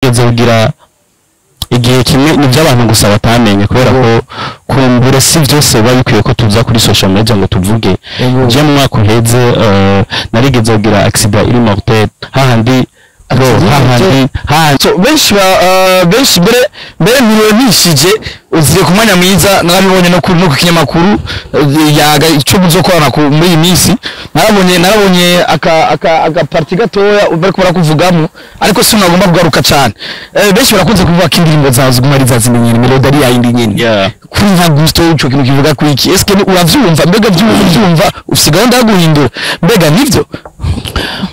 Narigeze kugira igihe kimwe, nibyo abantu gusa batamenye, kubera ko kumbure si byose biba bikwiye ko tuza kuri social media ngo tuvuge. Je mu mwaka uheze narigeze kugira accident iri mortelle hahandi, bro. Accident? Hahandi. So benshi benshi mbere ntirishije uzire ku mwanya mwiza. Narabibonye no ku kinyamakuru yaga ico muzokorana muri iyi minsi. Narabonye aka partie gatoya bariko barakuvugamo, ariko si nagomba kugaruka cyane. Benshi barakunze kuvuga ko indirimbo zawe ziguma ari za zindi nyene, melody ari yayindi nyene. Kuri nka Gusto, ico kintu kivuga kuri iki? Eske uravyumva? Mbega vyumva ufise gahunda yo guhindura? Mbega nivyo?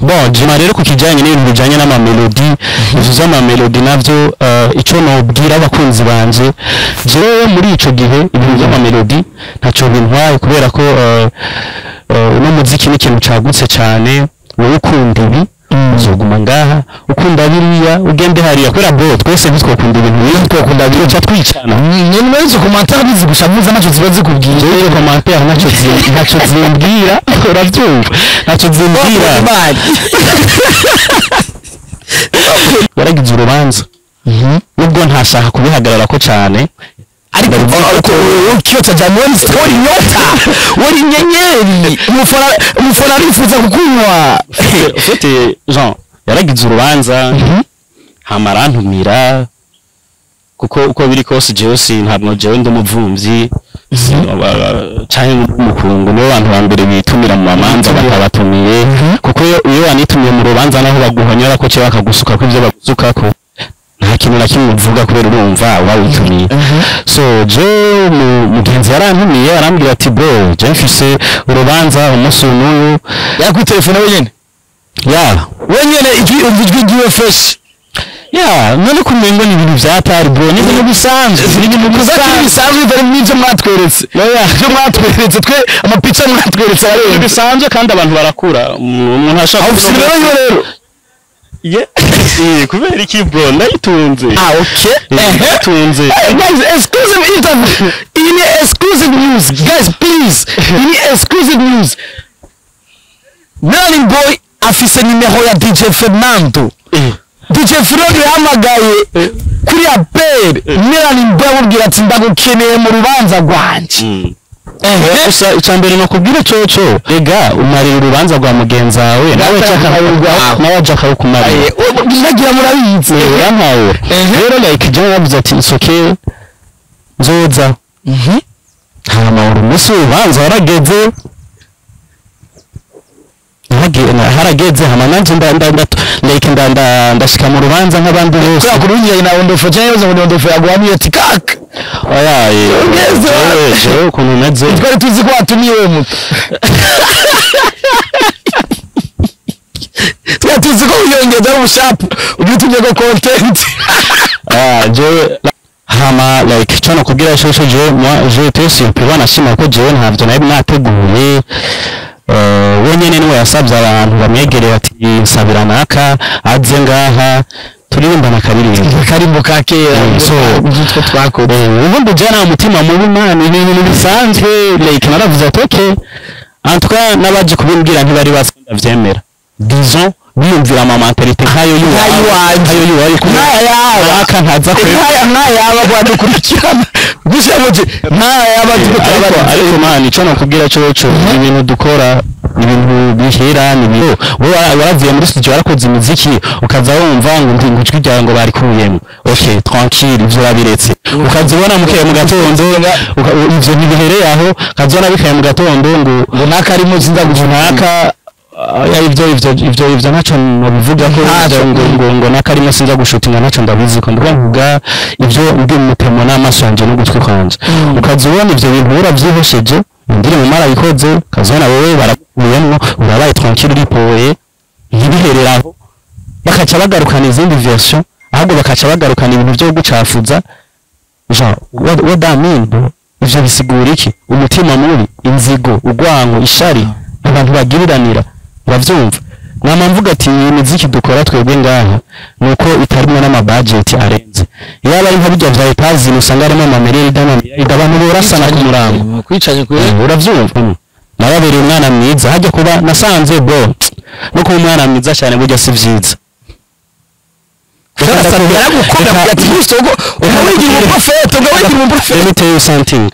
Bon, jima rero ku kijyanye n'ibintu bijyanye n'amamelodi, ivyo vy'amamelodi navyo, ico nobwira abakunzi banje, jewe muri ico gihe ibintu vy'amamelodi ntaco bintwaye, kubera ko uno muziki ni ikintu cagutse cane. Wowe ukunda ibi, uzoguma ngaha, ukunda biriya, ugende hariya, kubera bro, twese ntitwokunda ibintu bimwe, twokunda biriya twicana. Nyuma y'izo commentaire bizigushavuza, ntacyo ziba zikubwiye. Jewe commentaire ntacyo zimbwira, uravyumva, ntacyo zimbwira. Waragize urubanza, nubwo ntashaka kubihagarara ko cyane. Ariko ukiota jana wari nyota, wari nyenyeri, umufana arifuza kukunywa. Ufite Jean yaragize urubanza, hama arantumira, kuko uko biri kose jewe si ntabwo jewe ndi umuvumvyi canke umukungu. Nibo bantu ba mbere bitumira mu mamanza bakabatumiye, kuko iyo wanitumiye mu rubanza, naho baguhonyora ko cyangwa bakagusuka ko ivyo bagusukako, nta kintu na kimwe uvuga, kubera urumva uba witumiye. So je mugenzi yarantumiye, arambwira ati: "Bro, je mfise urubanza umunsi n'uyu." Yakwitelefone wenyene? Ya. Wenyene, ijwi, umva ijwi ryiwe fresh. Ya, none kumengo ni ibintu vyatari, bro, ni ibintu bisanzwe, ni ibintu Kuzakiri bisanzwe. Bisanzwe bitari n'ibyo mwatweretse. Ibyo mwatweretse twe, amapica mwatweretse Ibintu arenze. bisanzwe, kandi abantu barakura. Umuntu ashaka Aho ufise nimero yiwe rero? Yeah. Kubera iki, bro? Ndayitunze. Ah, okay. Ndayitunze. Hey, guys, exclusive interview. Iyi ni exclusive news. Guys, please. Iyi ni exclusive news. Melanin Boy afise nimero ya DJ Fernando. DJ Fernando yahamagaye kuri appel Melanin Boy, amubwira ati: "Ndagukeneye mu rubanza rwanje." Gusa icya mbere nakubwira coco, rega umarira urubanza rwa mugenzi wawe, nawe nawe aja akawukumarira. Nagira murabizi. Urampawe rero, like jewe yavuze ati: "It's okay, nzoza." Hama umunsi w'urubanza warageze, harageze, hama nanje nda nda nda like nda nda ndashika mu rubanza nk'abandi bose. Kubera kurungiye na Ondofo cyangwa yavuze ngo ni Ondofo yaguhamiye ati: "Kaka." Oya. Ugeze. Jewe ukuntu meze. Twari tuzi ko watumiwe muto. Twari tuzi ko wiyongeza ari ubushapu ugiye utumye ko content. Ah, jewe hama like cyo nakubwira shosho, jewe moi j'ai été surpris, banashima ko jewe ntavyo nari nateguye. We nyene niwe yasabye abantu bamwegereye ati: "Nsabira naka aze ngaha turirimbana akaririmbo." Akarimbo ka kera. So Utwo twakoze. Ubundi je nta mutima mubi, man, ni ibintu bisanzwe. Like naravuze ati: "Okay." En tout cas n'abaje kubimbwira ntibari bazi ko ndavyemera, disons biyumvira ama mentalité nkayo Nk'ay'iwanje. nkayo yiwawe. Nk'ayaba. Naka ntaza kwe. Nk'aya nk'ayaba kwadukurikirana gushyira nk'ayaba turiko Ariko turabarira. Ariko man, ico nakubwira coco, ibintu dukora ni ibintu bihera, ni ibintu wowe waravuye muri studio, warakoze imiziki, ukaza wumva ngo ndi ngo ijwi ryawe ngo barikuyemo. Okay, tranquille, ivyo urabiretse. Ukaza ubona mukeye mu gatondo ivyo ntibihereye aho, ukaza ubona bikeye mu gatondo ngo Ngo naka arimo sinza naka ya ivyo ntacyo nobivuga ko. Ntacyo. Ngo naka arimo sinza gushutinga, ntacyo ndabizi ko mvuga ivyo ndi mutemo n'amaso yanje n'ugutwi kwanje. Ukaza ubona ivyo bintu uravyihosheje, indirimbo marabikoze, ukazibona wowe baragukuyemwo, urabaye tranquille, uripoye, ntibiherere aho, bakaca bagarukana izindi version, ahubwo bakaca bagarukana ibintu byo gucafuza. Jean, what that mean, bro? Ivyo bisigura iki? Umutima mubi, inzigo, urwango, ishari abantu bagiriranira, uravyumva? Nama mvuga ati iyi miziki dukora twebwe ngaha nuko itarimwo n'ama budget arenze. Yaba ari nka bijya vya Etazini, usanga harimo amamiriyaridi n'amamiriyaridi, abantu borasana ku murango. Kwicanye kure. Uravyumva? Nababereye umwana mwiza hajya kuba nasanze, bro, no kuba umwana mwiza cyane burya si vyiza. Yaragukomera ati Gusto ngo ukawigira umuprofete, ngo wigira umuprofete. Let me tell you something.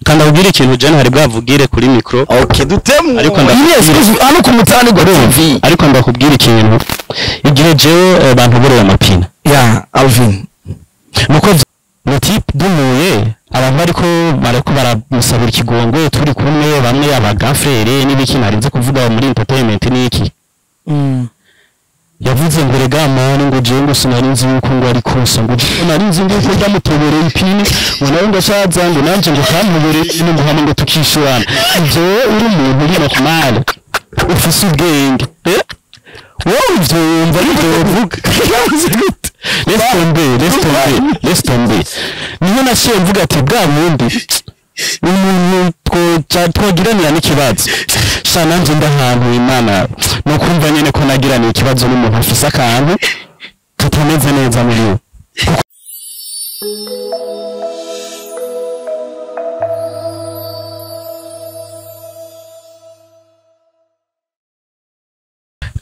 Kandi akubwire ikintu John hari bwavugire kuri micro. Okay, dutemu. Ariko Yes, hano ku Mutanirwa TV. Ariko ndakubwira ikintu, igihe jewe bantoboreye amapine Ya Alvin, nuko le type dumuye abantu bariko barako baramusabira ikigongwe, turi kumwe bamwe abagafrere n'ibiki narinze kuvuga muri entertainment n'iki, yavuze ngo rega mani, ngo jewe ngo sinari nzi yuko ngo ari kosa, ngo jewe nari nzi ngo ko ryamutobereye ipine, ngo nawe ngo ashaza, ngo nanje ngo kantobereye ipine, ngo hamwe ngo tukishurana. Ivyo wowe uri umuntu uri normal ufise ubwenge, wowe ivyo wumva ari ivyo wovuga? Yavuze gute? Laisse tomber, laisse tomber, laisse tomber. Niho naciye mvuga ati bwa bundi umuntu twagiranira n'ikibazo, sha nanje ndahantu Imana no kumva nyene ko nagiraniye ikibazo n'umuntu afise akantu katameze neza muri we.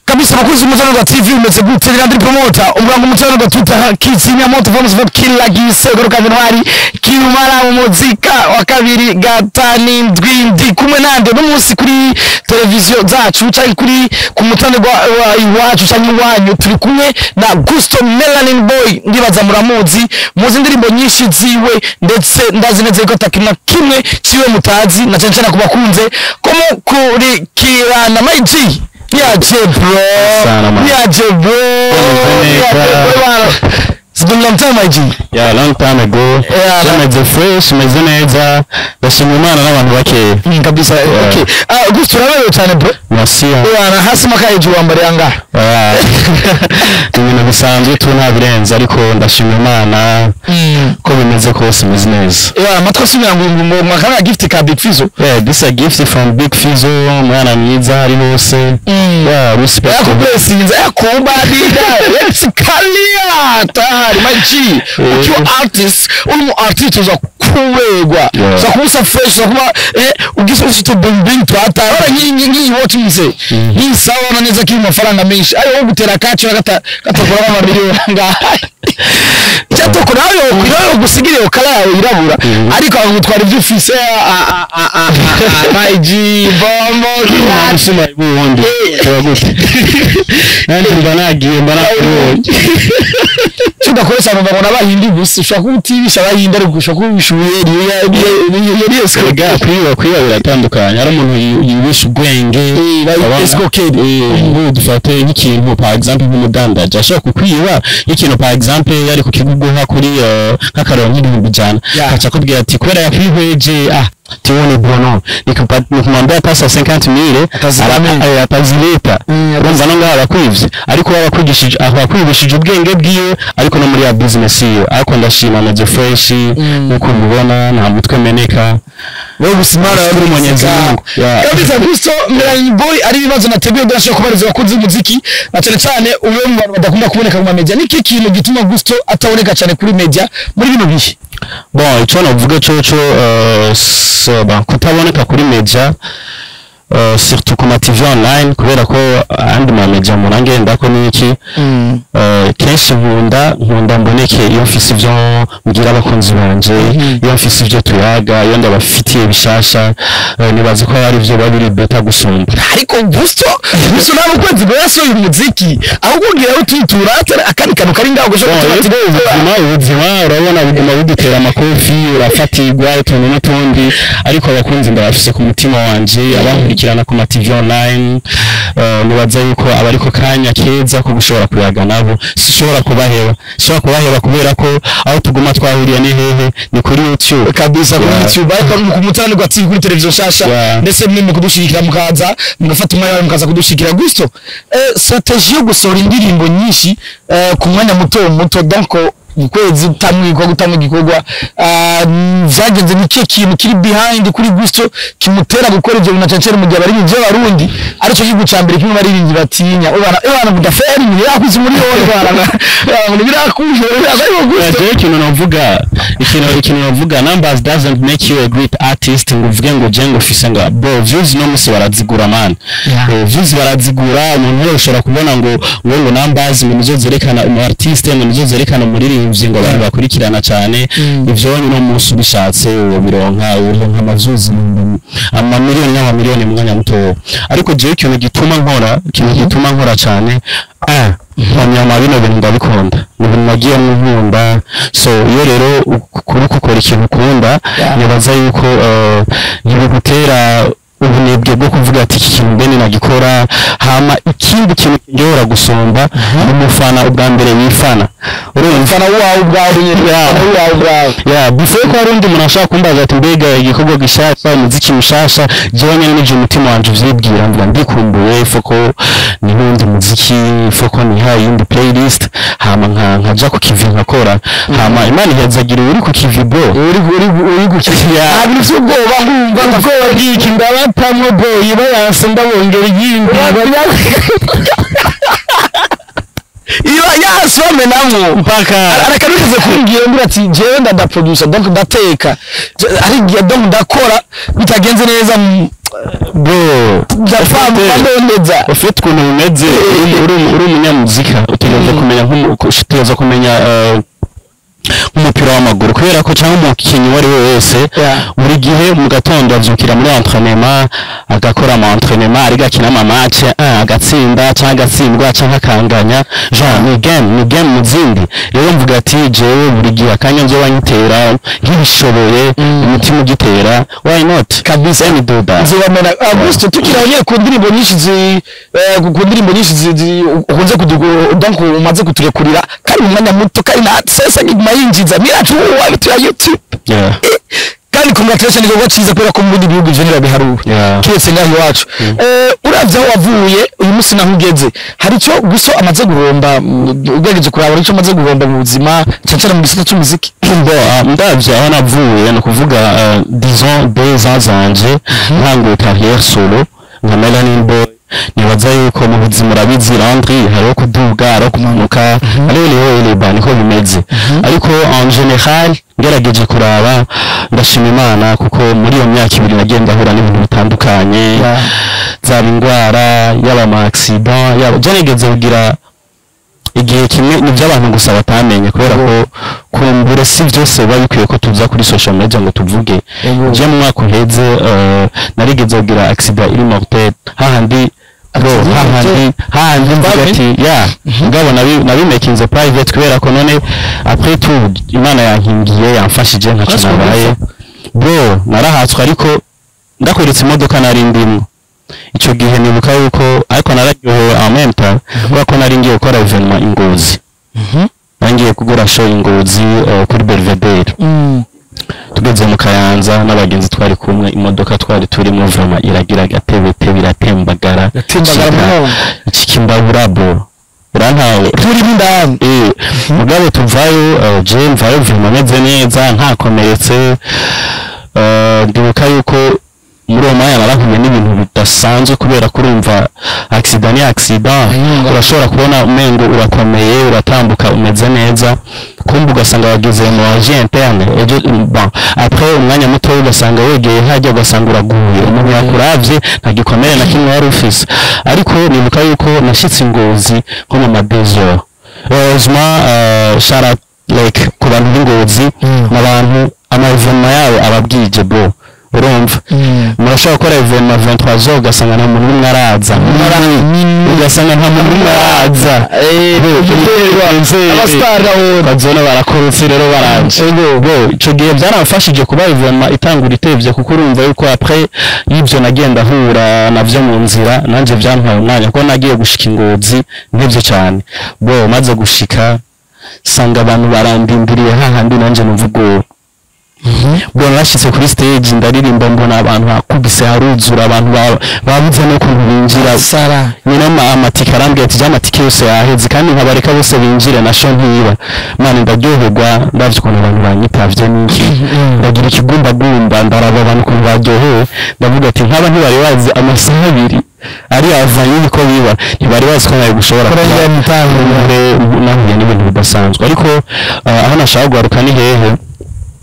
Kabisa bakunzi Umutanirwa TV, umeze gute? Ni Landry Promoter umurango Umutanirwa tuta kizimya moto vamos va kila gisegoro kavintwari kirumara mu muzika wa kabiri gatani ndwi. Ndi kumwe nande no munsi kuri televiziyo zacu canke kuri ku Mutanirwa iwacu canke iwanyu? Turi kumwe na Gusto Melanin Boy. Ndibaza muramuzi, muzi indirimbo nyinshi ziwe, ndetse ndazi neza yuko atakintu na kimwe ciwe mutazi, na cyane cyane kubakunze ko mukurikirana. My G, niaje bro? Sana, man. Niaje bro? Niaje, Niaje bro? It's been a long time, my G. Yeah, long time ago. Yeah. Meze fresh, meze neza, ndashima Imana n'abantu bakeya. Kabisa. Yeah. Okay. Ah, Gusto, uraberewe cyane bro. Merci. Wana hasi maka hejuru wambariye angahe? Yeah. Ni ibintu bisanzwe tu, nta birenze, ariko ndashima Imana ko bimeze kose meze neza. Yeah, amatwi asubira ngo mwakanga gift ka Big Fizzo. Yeah, this is a gift from Big Fizzo, umwana mwiza ari hose. Yeah, respect. Yakublessinze, yakubadida, kalia tayari my G. Ukiwa artist, uri mu artist uza kuwegwa. Yeah. Uza kuba fresh, uza kuba ugise ufite bing bing twata. Ora nyinyi nyinyi wote mzee. Ni sawa na neza kiri mafaranga menshi. Ayo wowe gutera kacu gata gatakora ama miliyoni ngaha. Cyatoko nawe yo gusigira iyo kala yawe irabura, ariko akagutwara ibyo ufise. A a a a my G, bombo. Usuma ubundi tuba gute? Nanjye mba nagiye, mba nakubonye. Tudakoresha ngo ngo n'abahindi gusa, ushobora kuba utibisha abahindi, ariko ushobora kuba ubishuye yari Erega kwiba biratandukanye. Hari umuntu yibisha ubwenge, escroquerie. Nk'ubu dufate nk'ikintu par exemple nk'umudandaji ashobora kukwiba nk'ikintu, par exemple yari kukiguha kuri nk'akarero nk'ibihumbi 100, akaca akubwira ati kubera yakwihweje, ah tiwone bono nikumwambia pasa 50 mille. Atazileta. Atazileta. Urumva no ngaho abakwivye, ariko baba bakwigishije, aho bakwigishije ubwenge bwiwe, ariko no muri ya business yiwe. Ariko ndashima meze fresh nkuko mubibona, nta mutwe meneka. Wewe gusimara. Shukuru Mwenyezi Mungu. Yeah. Kabisa Gusto Melanin Boy, ari ibibazo nateguye ndashaka kubariza abakunzi b'umuziki, na cyane cyane umwe mu bantu badakunda kuboneka mu media. Niki kintu gituma Gusto ataboneka cyane kuri media muri bino bihe? Bon, ico novuga coco, bon, kutaboneka kuri media, surtout ku ma TV online, kubera ko andi ma media murangendako n'iki, kenshi nkunda mboneke iyo mfise ivyo mbwira abakunzi banje, iyo mfise ivyo tuyaga, iyo ndabafitiye bishasha, nibaza ko ari ivyo biba biri better gusumba. Ariko Gusto nawe ukwezi ngo yasohoye umuziki, ahubwo ngira ututura akandi kantu kari ngaho gushaka. Bon, ubuzima urabona buguma budutera amakofi, urafatirwa utuntu n'utundi, ariko abakunzi ndabafise ku mutima wanje, abankurikirana ku ma TV online, nibaza yuko aba ariko kanya keza ko gushobora kuyaga nabo. Sinshobora kubaheba, sinshobora kubaheba kubera ko aho tuguma twahuriye ni hehe? Ni kuri YouTube. Kabisa, kuri Yeah. YouTube, ariko ku Mutanirwa TV, kuri televiziyo nshasha. Yeah. Ndetse mwe mu kudushigikira, mukaza mugafata umwanya wawe mukaza kudushigikira. Gusto, strategie yo gusohora indirimbo nyinshi ku mwanya muto muto, donc Ukwezi utamwe igikorwa, utamwe igikorwa. Vyagenze ni kihe kintu kiri behind kuri Gusto kimutera gukora ivyo bintu, na cane cane mu gihe abaririmbyi b'Abarundi arico gihugu ca mbere kimwe abaririmbyi batinya? Ubana ebana mudaferi yakuze muri wowe bana bana birakuje ariko Gusto. Jewe ikintu novuga, numbers doesn't make you a great artist. Ngo uvuge ngo je ngo ufise ngo, bro, views no musi barazigura, man. Views barazigura. Umuntu wese ushobora kubona ngo numbers ngo nizo zerekana umu artiste, ngo nizo zerekana umuririmbyi, ngo abantu bakurikirana cyane. Ivyo no musi ubishatse ubironka, uronka ama views amamiliyoni n'amamiliyoni mu mwanya muto. Ariko jewe ikintu gituma nkora cyane, hanyuma bino bintu ndabikunda, ni ibintu nagiye nkunda. So iyo rero kuri gukora ikintu ukunda, nibaza yuko ntibigutera ubunebwe bwo kuvuga ati iki kintu mbene nagikora. Hama ikindi kintu kiryohera gusumba ni umufana ubwa mbere wifana, urumva? Umufana wawe ubwawe nyene. Umufana wawe ubwawe. Yeah, before ko hari undi muntu ashobora kumbaza ati mbega igikorwa gishasha, umuziki mushasha, jewe nyene nije umutima wanje uvyibwira, mvuga ndikumbuye foko ni n'undi muziki, foko nihaye iyindi playlist, hama nkaja ku kivi nkakora, hama Imana ihezagira uri ku kivi, bro. Uri gukina. Yeah. Nta bintu vy'ubwoba nkumva. Ubwoba bw'iki? Ndabatamwo boyi bayanse, ndabongera iyindi. Iba yasi bamenamwo mpaka. Arakanigeze kumbwira mbwira ati jewe ndada producer, donc ndateka. Hari igihe donc ndakora bitagenze neza, bro, ndapfa ndondeza. Ufite ukuntu bimeze, uri umunyamuzika, utegereza kumenya utegereza kumenya nk'umupira w'amaguru, kubera ko cyangwa umukinnyi uwo ari we wese, buri gihe mu gatondo avyukira muri entraînement, agakora ama entraînement, ariko akina ama match, agatsinda cyangwa agatsindwa cyangwa akanganya. Genre ni game mu zindi. Rero mvuga ati jewe buri gihe akanya nzoba nyitera nkibishoboye, umutima ugitera, why not? Kabisa. Let me do that. Nzobamena. Augusto, tukiri aho nyene ku ndirimbo nyinshi ukunze kudugu, donc umaze kuturekurira kandi mu mwanya muto, kandi na sesa ngiguma yinjiza miracu wabitu ya YouTube. Kandi congratulation, igikorwa cyiza, kubera ko mu bindi bihugu ivyo ntibabiharura, kiretse ngaho iwacu. Uravye aho wavuye uyu munsi naho ugeze, hari icyo gusa amaze guhomba, ugerageje kuraba, hari icyo amaze guhomba mu buzima, cyane cyane mu gisata cy'umuziki? Bon, ndavye aho navuye, ni ukuvuga disons 2 ans zanje ntanguye carrière solo nka Melanin Boy, nibaza yuko mu buzima, urabizi Landry, hariho kuduga, hariho kumanuka, hariho niho iriba, niko bimeze. Ariko en général ngerageje kuraba, ndashima Imana, kuko muri iyo myaka 2 nagiye ndahura n'ibintu bitandukanye, zaba indwara, yaba ama accident, yaba je nigeze kugira igihe kimwe, ni by'abantu gusa batamenye, kubera ko kumbure si byose biba bikwiye ko tuza kuri social media ngo tuvuge. Je mu mwaka uheze narigeze kugira accident iri mortelle, hahandi, bro, Accident? hahandi mvuga ati ya ngabo nabimakinze private, kubera ko none après tout Imana yankingiye, yamfashije, ntaco Waraswe? nabaye, bro. Narahatswe, ariko ndakweretse imodoka nari ndimwo ico gihe, nibuka yuko ariko nararyohewe en même temps, kubera ko nari ngiye gukora événement i Ngozi, nari ngiye kugura show i Ngozi, kuri Belvedere. Tugeze mu Kayanza n'abagenzi twari kumwe, imodoka twari turimo vraiment iragira agatebetebe, iratembagara. Iratembagara mu Icika imbabura, bro, urantawe. Turimo indani. Mugabo tuvayo, je mvayo vraiment meze neza, ntakomeretse. Ndibuka yuko muri uwo mwanya narahuye n'ibintu bidasanzwe, kubera ko urumva accident ni accident. Urashobora kubona umengo urakomeye, uratambuka umeze neza, kumbe ugasanga wagize hémorragie interne ejo. Bon, après umwanya muto ugasanga wegeye hajya, ugasanga uraguye, umuntu yakuravye nta gikomere na kimwe wari ufise. Ariko nibuka yuko nashitse i Ngozi nko mu ma 2 heures. Heureusement, shout out like ku bantu b'i Ngozi n'abantu ama événement yabo ababwije, bro, urumva murashobora gukora événement 23 heures, ugasanga nta muntu n'umwe araza, ugasanga nta muntu n'umwe araza. Abastar nabo. Bazona barakorotse rero baraje. Bo ico gihe byaramfashije kuba événement itangura itevye, kuko urumva yuko après y'ivyo nagenda hura navyo mu nzira, nanje vyantwaye umwanya, kuko nagiye gushika i Ngozi ntevye cyane. Bo maze gushika sanga abantu barandindiriye hahandi, nanje numva ubwoba. Mbona nashyitse kuri stage, ndaririmba, mbona abantu bakubise, haruzura abantu, babuze n'ukuntu binjira. Sara. Nyine amatike arambwira ati: "Ja, amatike yose yaheze", kandi nkabareka bose binjire na show ntiba. Mani, ndaryoherwa ndavye ukuntu abantu banyitavye n'iki, ndagira ikigumbagumba, ndaraba abantu ukuntu baryohewe, ndavuga ati nk'aba ntibari bazi amasaha 2 ari avanye niko biba, ntibari bazi ko nawe gushobora Kurengera imitango. Nahuye n'ibintu bidasanzwe. Ariko aho nashaka kugaruka ni hehe?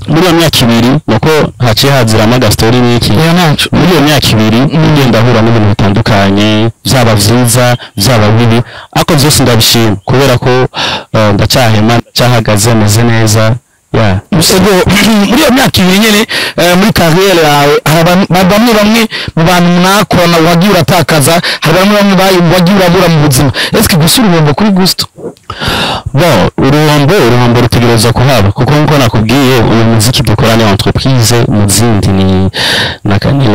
Muri iyo myaka 2 nuko haciye haziramo agastori n'iki. Oya, ntaco. Muri iyo myaka 2 ugenda ahura n'ibintu bitandukanye, byaba vyiza, byaba bibi, ariko byose ndabishima kubera ko ndacyahema, ndacyahagaze, meze neza, yeah. Ego, muri iyo myaka 2 nyene, muri carrière yawe hari abantu bamwe bamwe mu bantu mwakorana wagiye uratakaza, hari bamwe bamwe wagiye urabura mu buzima. Eske gusa uruhombo kuri Gusto? Bon, uruhombo rutegerezwa kuhaba, kuko nkuko nakubwiye, uyu muziki dukora ni entreprise mu zindi, ni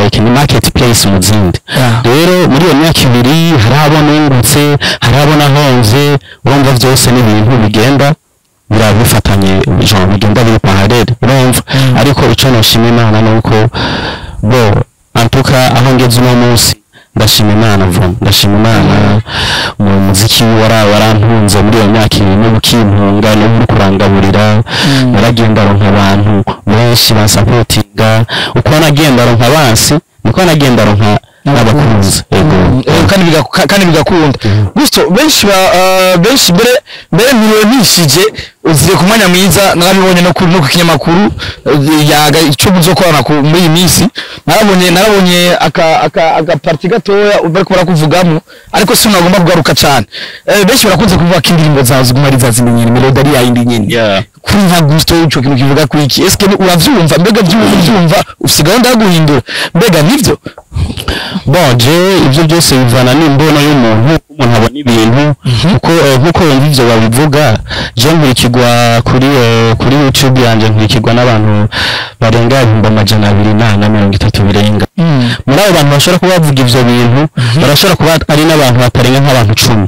like ni marketplace mu zindi. Rero muri iyo myaka 2 hari abo nungutse, hari abo nahomvye. Urumva byose ni ibintu bigenda birabifatanye, genre bigenda biri parallèle, urumva. Ariko ico noshima Imana ni uko, bo, antuka aho ngeze uno munsi ndashima Imana, vraiment ndashima Imana. Mu muziki warantunze muri iyo myaka 2, n'ubu ukintunga, n'ubu uri kurangaburira. Naragenda aronka abantu benshi bansapotinga. Uko nagenda aronka abansi, niko nagenda aronka n'abakunzi, ego. Kandi bigakunda. Gusto, benshi benshi mbere ntishije uzire ku mwanya mwiza, narabibonye no ku kinyamakuru Yaga ico muzokorana muri iyi minsi. Narabonye aka partie gatoya bariko barakuvugamo, ariko sinagomba kugaruka cyane. Benshi barakunze kuvuga ko indirimbo zawe ziguma ari za zindi nyene, melody ari yayindi nyene. Kuri nka Gusto, ico kintu kivuga kuri iki? Eske uravyumva? Mbega vyumva ufise gahunda yo guhindura? Mbega nivyo? Bon, jewe ibyo byose bivana n'imbono y'umuntu, umuntu abona ibintu kuko nkuko wumva ivyo babivuga. Je nkurikirwa kuri YouTube yanje, nkurikirwa n'abantu barenga 230,000 birenga. Muri abo bantu bashobora kuba bavuga ivyo bintu, barashobora kuba ari n'abantu batarenga nk'abantu 10,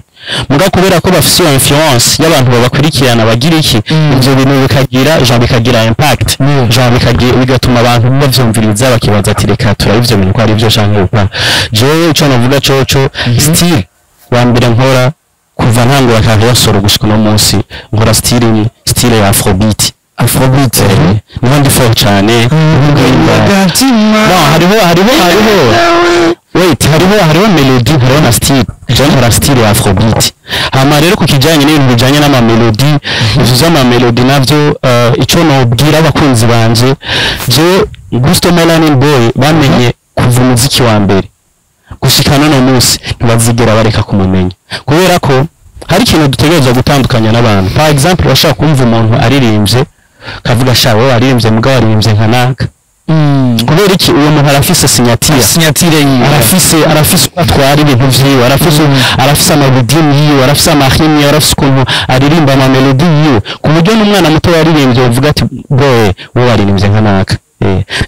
muga kubera ko bafise iyo influence y'abantu babakurikirana, bagira iki, ivyo bintu bikagira, genre bikagira impact, genre bigatuma abantu bavyumviriza, bakibaza ati: "Reka turabe ivyo bintu ko ari byo canke upa." Jewe ico navuga coco, style wa mbere nkora kuva ntangura carrière solo gushika uno munsi, nkora style imwe, style ya afrobeat. Afrobeat. Niho ndi fort cane. No, hariho, wait, hariho melody, hariho na style. Je nkora style ya afrobeat. Hama rero ku kijanye n'ibintu bijanye n'ama melody, ivyo vy'ama melody navyo, ico nobwira abakunzi banje, je Gusto Melanin Boy bamenye kuva umuziki wa mbere gushika n'uno munsi, ntibazigera bareka kumumenya, kubera ko hari ikintu dutegerezwa gutandukanya n'abantu. Par exemple, urashobora kumva umuntu aririmbye, kavuga: "Sha, wowe waririmbye, mugabo waririmbye nka naka." Kubera iki? Uwo muntu arafise signature. Signature yiwe. Arafise uko atwara ibintu vyiwe, arafise amaridimi yiwe, arafise amahimi yiwe, arafise ukuntu aririmba ama melody yiwe, ku buryo n'umwana muto yaririmbye uvuga ati: "Boy, wowe waririmbye nka naka."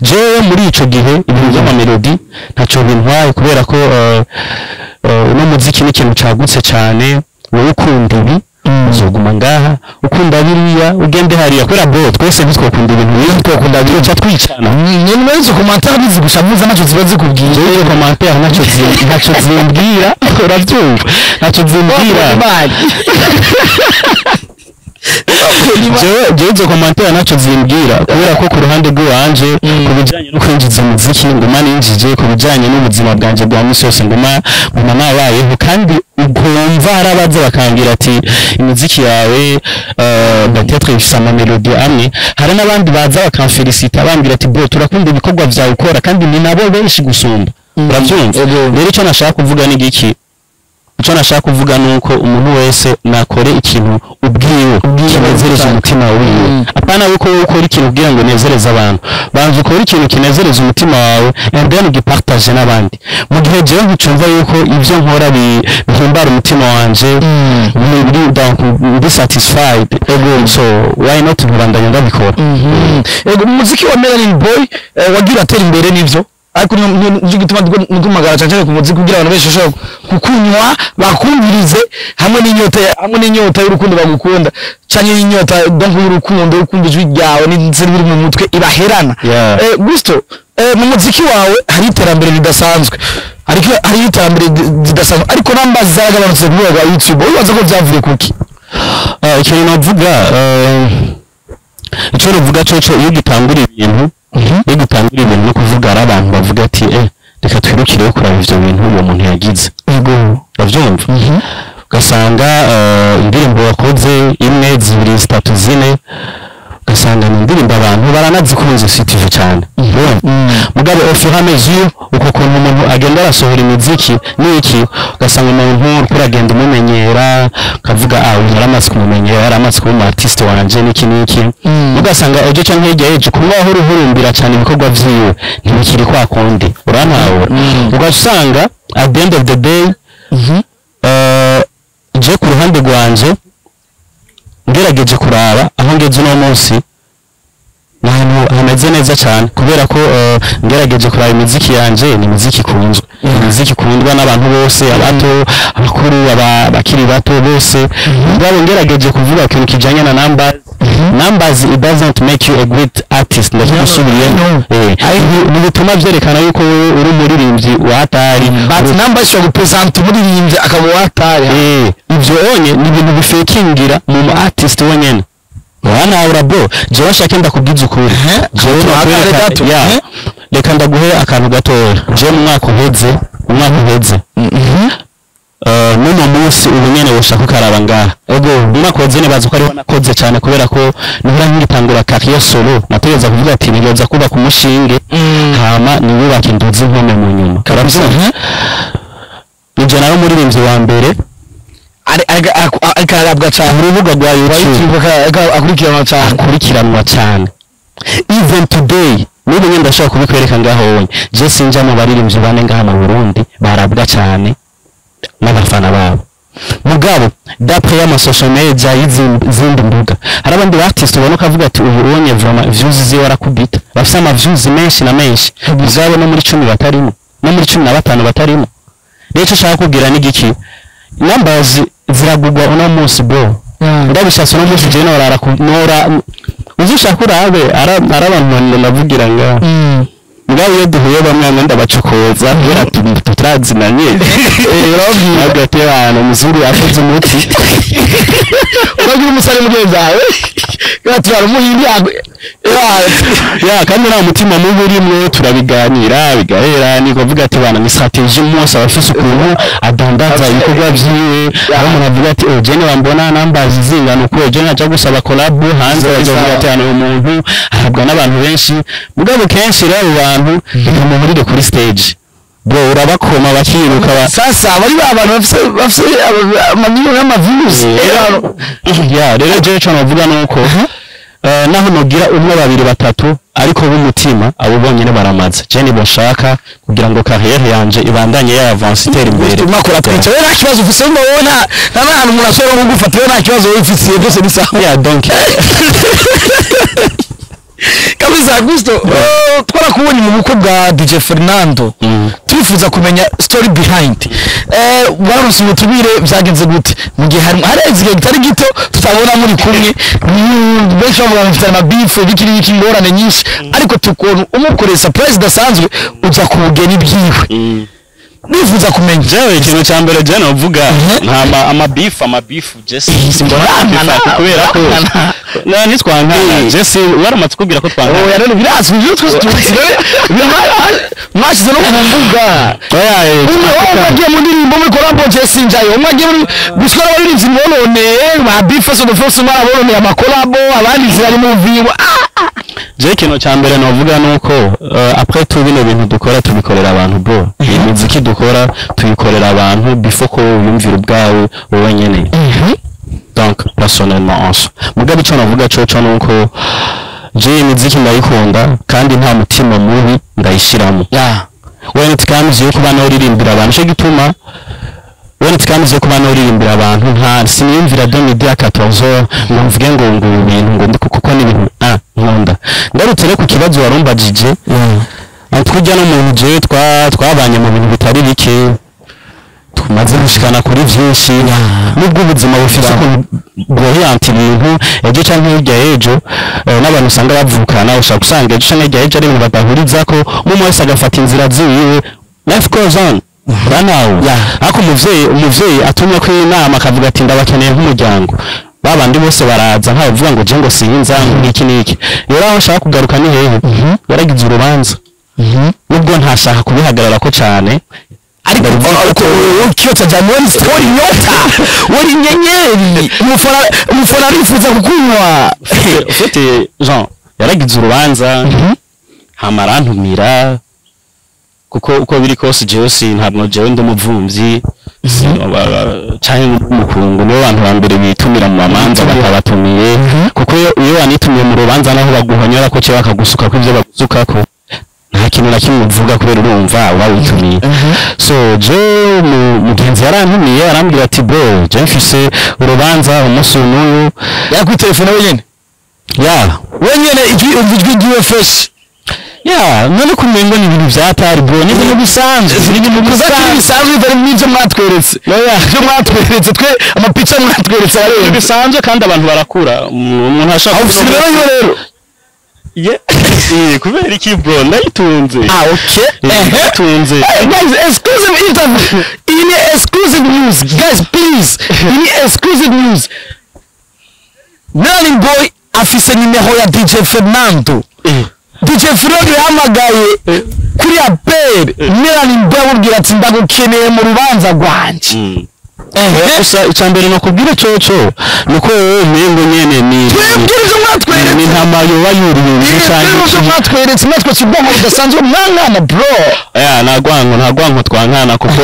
Jewe muri ico gihe ibintu vy'ama melody ntaco bintwaye, kubera ko uno muziki ni ikintu cagutse cane. Wowe ukunda ibi, uzoguma ngaha, ukunda biriya, ugende hariya, kubera bro, twese ntitwokunda ibintu bimwe, twokunda duca twicana. Nyuma y'izo commentaire bizigushavuza, ntacyo ziba zikubwiye. Jewe commentaire ntacyo zimbwira, urabyumva, ntacyo zimbwira. Jewe izo commentaire ntacyo zimbwira, kubera ko ku ruhande rw'iwanje, ku bijyanye no kwinjiza umuziki, nguma ninjije. Ku bijyanye n'ubuzima bwanjye bwa minsi yose, nguma nabayeho. Kandi ukumva hari abaza bakambwira ati: "Imiziki yawe peut-être ifise ama melody amwe." Hari n'abandi baza bakamfelicita, bambwira ati: "Bro, turakunda ibikorwa vyawe ukora", kandi ni nabo benshi gusumba, urabyumva. Rero icyo nashaka kuvuga ni giki? Icyo nashaka kuvuga ni uko umuntu wese nakore ikintu ubwiwe kinezereza umutima wiwe, apana yuko wowe ukora ikintu kugira ngo unezereze abantu. Banza ukore ikintu kinezereza umutima wawe and then ugipartage n'abandi. Mu gihe jewe nticumva yuko ibyo nkora bihimbara umutima wanje, donc ndi satisfied, so why not nkabandanya ndabikora? Ego, umuziki wa Melanin Boy wagiye uratera imbere, nivyo. Ariko nicyo gituma ndukumagara cyane cyane ku muziki, kugira abantu benshi bashobora kukunywa, bakumvirize hamwe n'inyota y'urukundo bagukunda, canke n'inyota donc y'urukundo yo kumva ijwi ryawe n'inzira biri mu mutwe ibaherana. Gusto, mu muziki wawe hari iterambere ridasanzwe, ariko hari iterambere ridasanzwe, ariko namba zaragabanutse ku rwego rwa YouTube. Wibaza ko byavuye kuki? Ikintu navuga, icyo navuga coco, iyo ugitangura ibintu no kuvuga, hari abantu bavuga ati: "Reka twirukireho kuraba ivyo bintu uwo muntu yagize." Uravyumva, ugasanga indirimbo wakoze imwe, zibiri, zitatu, zine, ugasanga ni indirimbo abantu baranazikunze sitive cyane. Urumva? Mugabo au fur et à mesure uko kuntu umuntu agenda arasohora imiziki n'iki, ugasanga umuntu uriko uragenda umumenyera, ukavuga: "Ah, uyu yaramaze kumumenyera, yaramaze kuba umu artiste wanje," n'iki n'iki. Ugasanga ejo canke hirya y'ejo, kumwe wahora uhurumbira cyane ibikorwa vyiwe ntibikiri kwa kundi, urantahura? Ugaca usanga at the end of the day, je ku ruhande rwanje ngerageje kuraba aho ngeze uno munsi, ni ahantu hameze neza cyane, kubera ko ngerageje kuraba imiziki yanje, ni imiziki ikunzwe, imiziki ikundwa n'abantu bose, abato, abakuru, abakiri bato bose. Mugabo ngerageje kuvuga ikintu kijanye na numbers, numbers, it doesn't make you a great artist. Ndakigusubiriyemo. Ntibituma vyerekana yuko wewe uri umuririmbyi wa hatari. But namba ishobora gupresenta umuririmbyi akaba uwatari. Ivyo onye ni ibintu bifekingira mu mu artist wenyene. Wanahura bro, jewe nshake ndakubwiza ukuri, jewe Tuhagare nakwereka gato. ya. Reka ndaguhe akantu gatoya. Jewe mu mwaka uheze, n'uno munsi ubu nyene woshaka ukaraba ngaha, mu mwaka uheze nibaza ko ariho nakoze cyane, kubera ko nihora nkigitangura carrière solo, nategereza kuvuga ati nigeza kubaka umushinge, hama niwubake nduzi nkome mu nyuma. Urabyumva? Nije nawe umuririmbyi wa mbere Ariko ararabwa cyane urubuga rwa YouTube. YouTube akurikiranwa cyane. Akurikiranwa cyane. Even today, n'ubu nyine ndashobora kubikwereka ngaho wonye, je sinja mu baririmbyi bane ngaha mu Burundi barabwa cyane n'abafana babo. Mugabo d'après y'ama social media y'izindi mbuga, hari abandi ba artiste ubona ukavuga ati: "Ubu ubonye vraiment views ziwe arakubita," bafise ama views menshi na menshi, mugabo no muri 10 batarimo, no muri 15 batarimo. Rero icyo ushaka kubwira ni igiki? Numbers ziragugwa uno munsi, bro. Ndabishatse uno munsi jewe norara nora uzi ushaka urabe ari abantu ndavugira ngaho. Mugabo iyo duhuye bamwe bamwe ndabacokoza, kubera tutarazinanye. Urababwira. Hagati y'abantu umuzungu yakoze umuti. Uragira umusare mugenzi wawe gaturara umuhindi. Ya, kandi nta mutima mubi urimwo, turabiganira bigahera. Ni kuvuga ati bana, ni stratégie, umunsi aba afise ukuntu adandaza ibikorwa vyiwe. Aho umuntu avuga ati: "Oh, jene bambona numbers zingana uko, ejo naja gusaba collab hanze, bazovuga ati hano uyu muntu ahabwa n'abantu benshi." Mugabo kenshi rero abo bantu, reka muhurire kuri stage, bro, urabakoma bakiruka Sasa bari ba bantu bafise amamiliyoni y'amaviews. Ya, rero jewe ico novuga nuko naho nogira umwe, babiri, batatu, ariko b'umutima, abo bonyene baramaze. Je nibo nshaka kugira ngo carrière yanje ibandanye ya avance, itera imbere. Umwaka uratwica, wowe nta kibazo ufise, ngo wowe nta n'ahantu umuntu ashobora kugufata, wowe nta kibazo wifisiye, byose ni sawa. Ya, donc Kabisa. Gusto, twarakubonye mu bukwe bwa DJ Fernando. Turifuza kumenya story behind. Waronse ubutumire, byagenze gute mu gihe hari hareze igihe kitari gito tutabona muri kumwe? Benshi bavuga ngo mufite amabifu, biki n'ibiki, ingorane nyinshi, ariko tukuntu umukoreye surprise idasanzwe, uja ku bugeni bwiwe. Nifuza kumenya. Jewe ikintu cya mbere je novuga, nta amabifu, amabifu je simbona Murangana, kubera ko murangana. na ntitwankana. Je si waramaze kubwira ko twankana? Oya, none birazwi, ibyo twese tuzi, mwashyize no ku mbuga. Oya, Umwe umwe agiye mu ndirimbo muri collabo, je sinjayo. Umwe agiye muri gushika abaririmbyi bononeye ba Bifeso the Force, barabononeye amakolabo, abandi zirari mu viwo. Je ikintu cya mbere novuga nuko après tout, bino bintu dukora tubikorera abantu, bro. Imiziki dukora tuyikorera abantu before ko wiyumvira ubwawe wowe nyene, donc personnellement en soi. Mugabo ico navuga coco nuko je imiziki ndayikunda, kandi nta mutima mubi ndayishiramo. When it comes yo kuba noririmbira abantu, cyo gituma when it comes yo kuba noririmbira abantu, nta siniyumvira de midi à 14 ngo mvuge ngo ibi bintu ngo ndi, kuko ni ibintu nkunda. Ngarutse rero ku kibazo warumbajije, en tout Kurya n'umuntu jewe twabanye mu bintu bitari bike, tumaze gushikana kuri vyinshi, nubwo ubuzima bufise ukuntu bworiyanta ibintu, ejo canke hirya y'ejo, n'abantu usanga bavukana, ushobora gusanga ejo canke hirya y'ejo ari ibintu badahurizako, umwe wese agafata inzira ziwiwe. Life goes on, uranawe. Ariko umuvyeyi atumye ko inama akavuga ati: "Ndabakeneye nk'umuryango," babandi bose baraza, ntawe uvuga ngo je ngo sinza, ngo iki n'iki. Rero aho nshaka kugaruka ni hehe? Yaragize urubanza, nubwo ntashaka kubihagarara ko cane. Ariko Kiota jana, wari nyota, wari nyenyeri, umufana arifuza kukunywa. Ufite Jean yaragize urubanza, hama arantumira, kuko uko biri kose jewe si ntabwo jewe ndi umuvumvyi canke umukungu, nibo bantu ba mbere bitumira mu mamanza bakabatumiye, kuko iyo wanitumiye mu rubanza, naho baguhonyora ko cyangwa bakagusuka ko ivyo bagusukako, nta kintu na kimwe uvuga, kubera urumva uba witumiye. So je mugenzi yarantumiye, arambwira ati: "Bro, je mfise urubanza umunsi uyu n'uyu." Yakwitelefone wenyene? Ya. Wenyene, ijwi, umva ijwi ryiwe fresh. Ya, none kumengo ni ibintu vyatari, bro, ni ibintu bisanzwe, ni ibintu bisanzwe bisanzwe, bitari n'ibyo mwatweretse. Ibyo mwatweretse twe, amapica mwatweretse arenze. Bisanzwe, kandi abantu barakura. Umuntu ashaka Aho ufite nimero yiwe rero? Ye, kubera iki, bro? Ndayitunze. Ah, okay. Ndayitunze. Hey, guys, exclusive interview. Iyi ni exclusive news. Guys, please. Iyi ni exclusive news. Melanin Boy afise nimero ya DJ Fernando. DJ Fernando yahamagaye kuri appel Melanin Boy, amubwira ati: "Ndagukeneye mu rubanza rwanje." Gusa icya mbere nakubwira coco nuko wowe umengo nyene ni Twebwe ibyo mwatweretse. Ni intama yoba yuriye inzu canke Twebwe ibyo mwatweretse, mwatweretse ubwonko budasanzwe mwankana, bro. Ya, nta gwanko twankana, kuko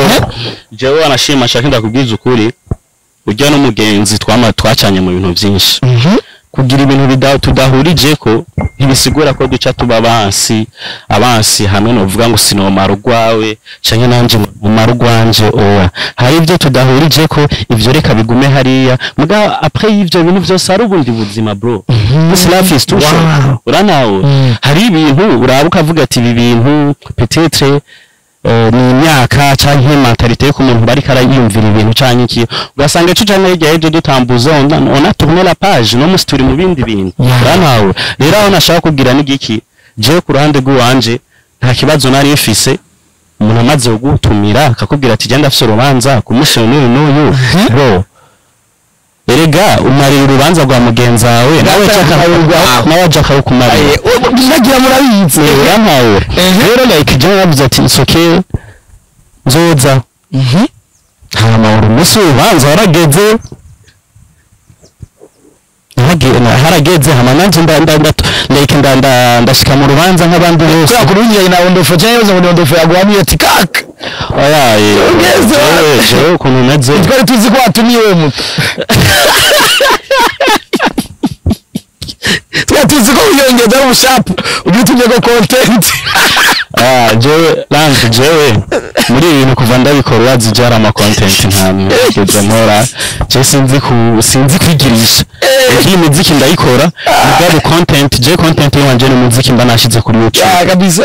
jewe wanashima shaka ndakubwiza ukuri, ujya n'umugenzi twama twacanye mu bintu byinshi. Kugira ibintu tudahurije ko ntibisigura ko duca tuba abansi hamwe novuga ngo sinomara urwawe canke nanje mumara urwanje. Oya, hari ibyo tudahurije ko, ivyo reka bigume hariya. Muga après y'ivyo bintu vyose hari ubundi buzima, bro. This life is too short. Uranawe, hari ibintu uraba ukavuga ati ibi bintu peut-être ni imyaka canke mentalité yo ku muntu bariko arayumvira ibintu canke iki, ugasanga ico canke hirya y'ejo dutambuze, on a tourné la page, no musi turi mu bindi bintu. Uranawe, rero aho nashaka kubwira ni giki? Jewe ku ruhande rw'iwanje nta kibazo nari mfise. Umuntu amaze kugutumira akakubwira ati: "Genda, afise urubanza ku munsi n'uyu n'uyu," bro, erega umarira urubanza rwa mugenzi wawe, nawe nawe aja akawukumarira. Nagira murabizi. Urampawe. Rero like jewe navuze ati: "It's okay, nzoza." Hama umunsi w'urubanza warageze, harageze, hama nanje nda nda nda like nda nda ndashika mu rubanza nk'abandi bose. Kubera kurungiye na Ondofo cyangwa yavuze ngo ni Ondofo yaguhamiye ati kaka. Oya, Ugeze. jewe ukuntu meze. Twari tuzi ko watumiwe muto, twari tuzi ko wiyongeza ari ubushapu ugitumye ko content. Ah, jewe lanze, jewe muri ibi bintu kuva ndabikora, urazi je hari ama content nta nigeze nkora. Je sinzi kwigirisha. Iyi miziki ndayikora, mugabo content, je content yanje ni umuziki mba nashize kuri YouTube. Ya, kabisa.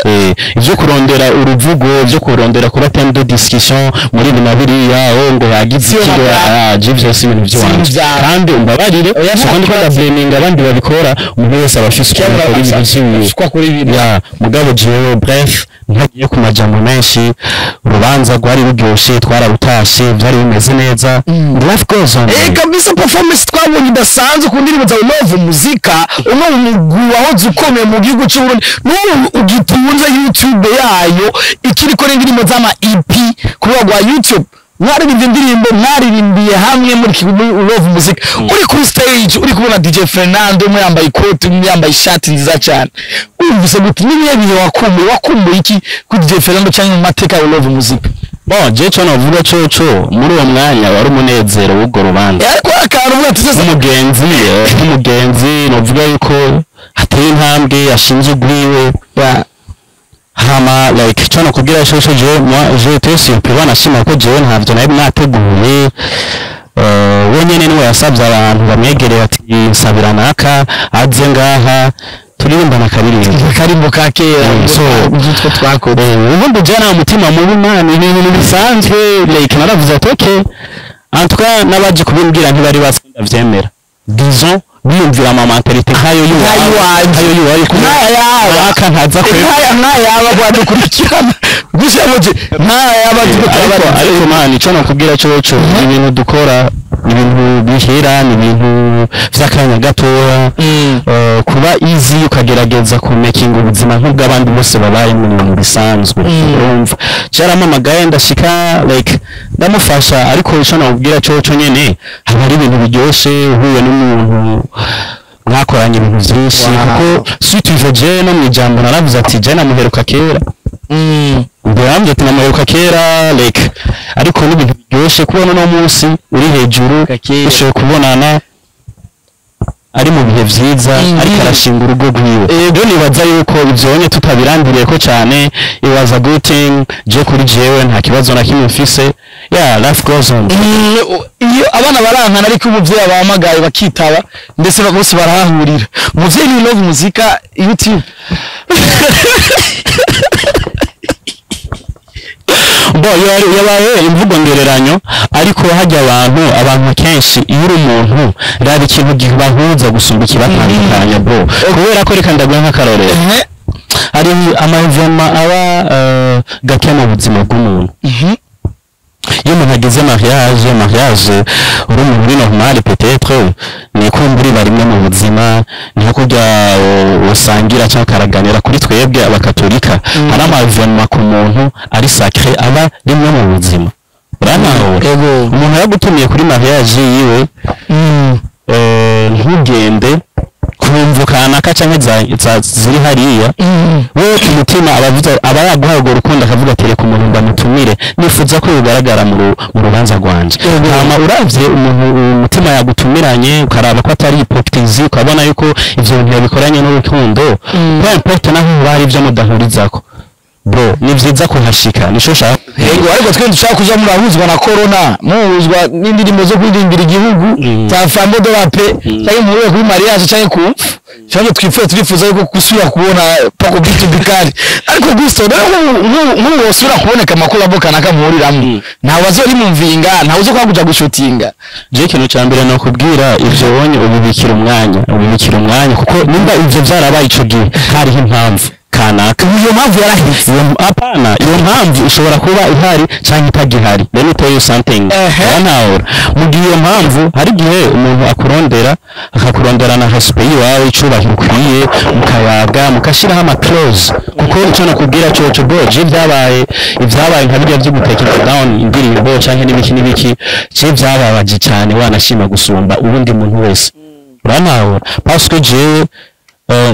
Ivyo kurondera uruvugo, ivyo kurondera kuba thème de discussion muri ibi na biriya, oh ngo yagize iki, ngo ah, je ivyo si ibintu Si ibintu vy'iwanje. vyawe. Kandi umbabarire, Oya, siko ndiko ndablaminga abandi babikora, umuntu wese aba afise ukuntu akora ibintu vyiwe. Uko akora ibintu. Ya, mugabo jewe, bref, ntagiye ku majambo menshi, urubanza rwari ruryoshe, twararutashe, byari bimeze neza. Life goes on. Kabisa, performance twabonye idasanzwe ku ndirimbo za Love Muzika, umwe mu mugwi wahoze ukomeye mu gihugu cy'u Burundi n'ubu ugitunze YouTube yayo ikiriko n'indirimbo z'ama EP ku rubuga rwa YouTube. Mwaririmbye indirimbo, mwaririmbiye hamwe muri Love Muzika. Uri kuri stage, uri kubona DJ Fernando, umwe yambaye ikoti, umwe yambaye ishati nziza cyane, wumvise gute? N'ibihe bihe wakumbuye iki kuri DJ Fernando cyangwa mu mateka ya Love Muzika? Bon, je cyo navuga coco, muri uwo mwanya wari umunezero w'urwo rubanza. Ariko akantu uvuga ati sasa Nk'umugenzi novuga yuko hateye intambwe, yashinze ugwiwe. Hama like cyo nakubwira coco, je moi j'ai été surpris, banashima ko jewe ntavyo nari nateguye. We nyene niwe yasabye abantu bamwegereye ati: "Nsabira naka aze ngaha." Turirimbana akaririmbo. Akarimbo ka kera. So ngitwo twakoze. Ubundi je nta mutima mubi, man, ibintu bisanzwe. Like, naravuze ati okay, en tout cas n'abaje kubimbwira ntibari bazi ko ndavyemera, disons biyumvira ama mentalité nkayo Nk'ay'iwanje. nkayo yiwawe. Nk'ayaba. Aka ntaza kwe Nkaya nkayaba kwadukurikirana gushira mu nkayaba turiko Ariko turabarira. Ariko man, ico nakubwira coco, ibintu dukora ni ibintu bihera, ni ibintu vy'akanya gatoya. Kuba easy ukagerageza kumekinga ubuzima nk'ubw'abandi bose babaye mu bintu bisanzwe. Urumva, cyaramamagaye ndashika, like, ndamufasha. Ariko ico nakubwira coco nyene, haba hari ibintu biryoshe uhuye n'umuntu mwakoranye ibintu vyinshi. Kuko si tu veux, je no mw'ijambo naravuze ati je namuheruka kera. Mbere ati namuheruka kera, like, ariko n'ibintu biryoshe kubona uno munsi uri hejuru, Kera. ushoboye kubonana ari mu bihe vyiza, ariko arashinga urugo rwiwe. Rero nibaza yuko ivyo nye tutabirandiriye ko cyane. It was a good thing. Je kuri jewe nta kibazo na kimwe mfise. Yeah, life goes on. Iyo abana barankana, ariko umuvyeyi abahamagaye bakitaba, ndetse bose barahahurira. Umuvyeyi ni Love Muzika YouTube. Bo yabaye imvugo ngereranyo, ariko hajya abantu kenshi iyo uri umuntu, raba ikintu gibahuza gusumba ikibatandukanya, bro. Kubera ko reka ndaguha nk'akarorero, hari ama événements aba gake mu buzima bw'umuntu. Iyo umuntu agize mariage, uri umuntu uri normal, peut-être ni kumbura iba rimwe mu buzima, ni nko kurya usangira cyangwa ukaraganira. Kuri twebwe abakatolika, hari ama événements ku muntu ari sacré, aba rimwe mu buzima, urantahura? Ego. Umuntu yagutumiye kuri mariage yiwe, ntugende kumva kanaka canke ziri hariya, wewe ku mutima abavuze aba yaguhaye urwo rukundo, akavuga ati reka umuntu ndamutumire, nifuza ko bigaragara mu rubanza rwanje. Hama uravye umuntu umutima yagutumiranye, ukaraba ko atari hypocrisie, ukabona yuko ivyo bintu yabikoranye n'urukundo, peu importe naho hoba hari ivyo mudahurizako, bro, ni vyiza kuhashika, nico nshaka. Yego, ariko twe dushaka kuja murahuzwa na corona, muhuzwa n'indirimbo zo kuririmbira igihugu za Flambeau de la Paix, cyangwa muhure kuri mariage cyangwa ku mpfu cyangwa twifuza, turifuza yuko gusubira kubona Paco Bitu Bikari. Ariko gusto rero nk'ubu wosubira kuboneka ama collabo kanaka muhuriramwo, ntawe azorimumvinga, ntawe uzo kwakuja gushutinga. Je ikintu cya mbere nakubwira, ivyo wonye ubibikira umwanya, kuko nimba ivyo vyarabaye ico gihe, hariho impamvu kanaka. Iyo mpamvu yarahise? Iyo, hapana, iyo mpamvu ishobora kuba ihari cyangwa itagihari. Let me tell you something. Urantahura? Mu gihe iyo mpamvu, hari igihe umuntu akurondera, akakurondera na respect iwawe, icubahiro ukwiye, mukayaga, mukashiraho ama clause. Kuko icyo nakubwira coco, bro, je ibyabaye nka bijya byo gutekera down indirimbo canke n'ibiki n'ibiki, je byababaje cyane, wanashima gusumba ubundi muntu wese, urantahura? Parce que jewe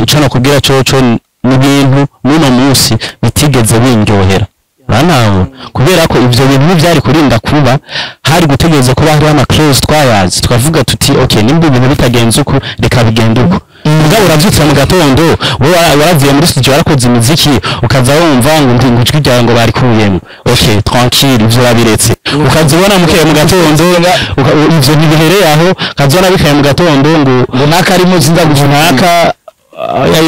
icyo nakubwira coco, ni ibintu n'uno munsi bitigeze bindyohera, urantahura? Kubera ko ivyo bintu ntivyari kurinda kuba, hari gutegereza kuba hariho ama clause twayazi, tukavuga tuti okay, nimba ibintu bitagenze uku, reka bigende uku. Mugabo uravyutse mu gatondo, wowe waravuye muri studio, warakoze imiziki, ukaza wumva ngo ndi ngo ijwi ryawe ngo barikuyemo. Okay, tranquille, ivyo urabiretse. Ukaza ubona mukeye mu gatondo, ivyo ntibihereye aho, ukaza ubona bikeye mu gatondo ngo Ngo naka arimo sinza naka.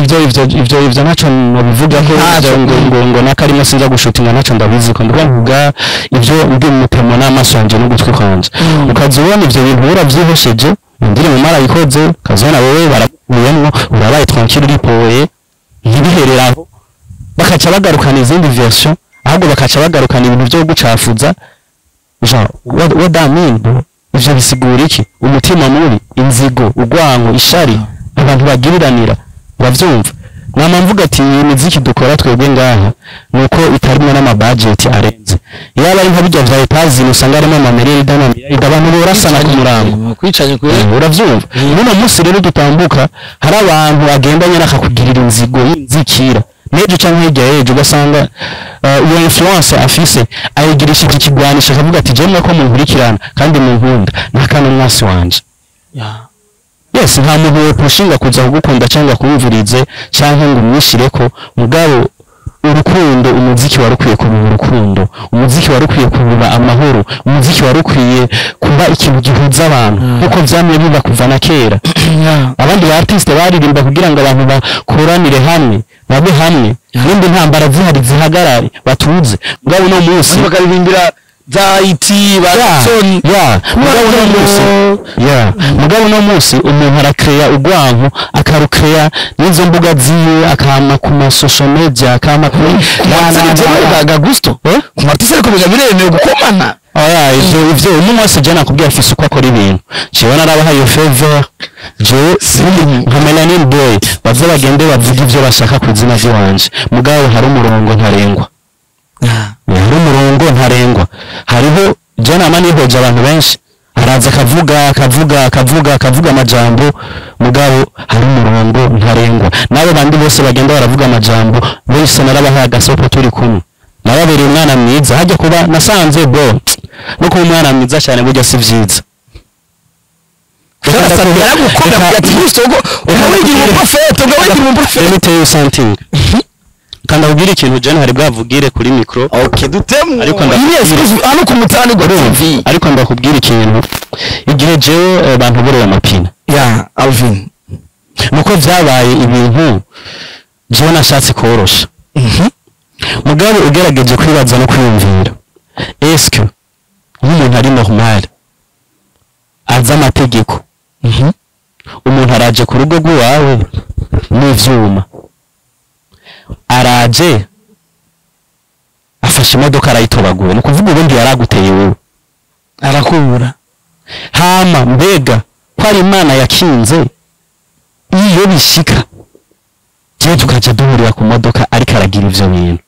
Ivyo ntacyo nobivuga ko. Ntacyo. Ivyo ngo naka arimo sinza gushutinga, ntacyo ndabizi ko. Ndiko mvuga ivyo ndi mutemo n'amaso yanje n'ugutwi kwanje. Ukaza ubona ivyo bintu uravyihosheje, indirimbo marayikoze, ukazibona wewe barakuyemwo, urabaye tranquille, uripoye, ntibiherere aho, bakaca bagarukana izindi version, ahubwo bakaca bagarukana ibintu byo gucafuza. Genre, what that mean, bro? Ivyo bisigura iki? Umutima mubi, inzigo, urwango, ishari abantu bagiriranira, uravyumva? Nama mvuga ati iyi miziki dukora twebwe ngaha nuko itarimwo n'ama budget arenze. Yaba ari nka bijya vya Etazini, usanga harimo amamiriyaridi n'amamiliyaridi, abantu borasana ku murango. Kwicanye kwe. Uravyumva? N'uno munsi rero dutambuka, hari abantu bagenda nyene akakugirira inzigo y'inzikira, n'ejo canke hirya y'ejo ugasanga iyo influence afise ayigirishije ikigwanisho, akavuga ati jemwe ko munkurikirana kandi munkunda, ntakana umwasi wanje. Yes, nta muntu wopushinga kuza kugukunda cyangwa kumvurize cyangwa ngo umwishireko, mugabo Urukundo, umuziki wari ukwiye kuba urukundo, umuziki wari ukwiye kuba amahoro, umuziki wari ukwiye kuba ikintu gihuza abantu, nkuko vyamye biba kuva na kera. Abandi ba artiste baririmba kugira ngo abantu bakoranire hamwe, babe hamwe, nimba intambara zihari zihagarare, batuze. Mugabo uno munsi bakaririmbira za IT ba Sony. Ya, mugabo uno munsi, ya, mugabo uno munsi umuntu arakreya urwanko, akarukeya n'izo mbuga ziwe, akama ku ma social media, akama kuri Ga Gusto Eh? ku artiste, ariko biga biremewe gukomana. Oya, ivyo umwe wese je nakubwiye afise uko akora ibintu. Jewe narabahaye favor, jewe nka Melanin Boy, baze bagende bavuge ivyo bashaka ku izina ry'iwanje, mugabo hari umurongo ntarengwa, hari umurongo ntarengwa. Hariho je nama nihoje abantu benshi, araza akavuga, akavuga, akavuga, akavuga amajambo, mugabo hari umurongo ntarengwa. N'abo bandi bose bagenda baravuga amajambo bose, narabahaye agasopo, turi kumwe, nababereye umwana mwiza. Hajya kuba nasanze bro, no kuba umwana mwiza cyane burya si vyiza. Yaragukunda ati Gusto ngo ukawigira umuprofete, ukawigira umuprofete. Let me tell you something. Kanda kubwira ikintu jene hari bwavugire kuri micro. Okay, dutemu. Ariko Yes, hano ku Mutani gwa TV. Ariko ndakubwira ikintu, igihe jewe bantu boreye amapine, Ya Alvin. Nuko vyabaye ibintu jewe nashatse korosha. Mugabo ugerageje kwibaza no kwiyumvira, eske nk'umuntu ari normal, azi amategeko, umuntu araje ku rugo rw'iwawe n'ivyuma, araje afashe imodoka arayitobaguye, ni ukuvuga ubundi yaraguteye wowe, arakubura. Hama mbega ko ari Imana yakinze, iyo bishika jewe tukaja duhurira ku modoka ariko aragira ivyo bintu,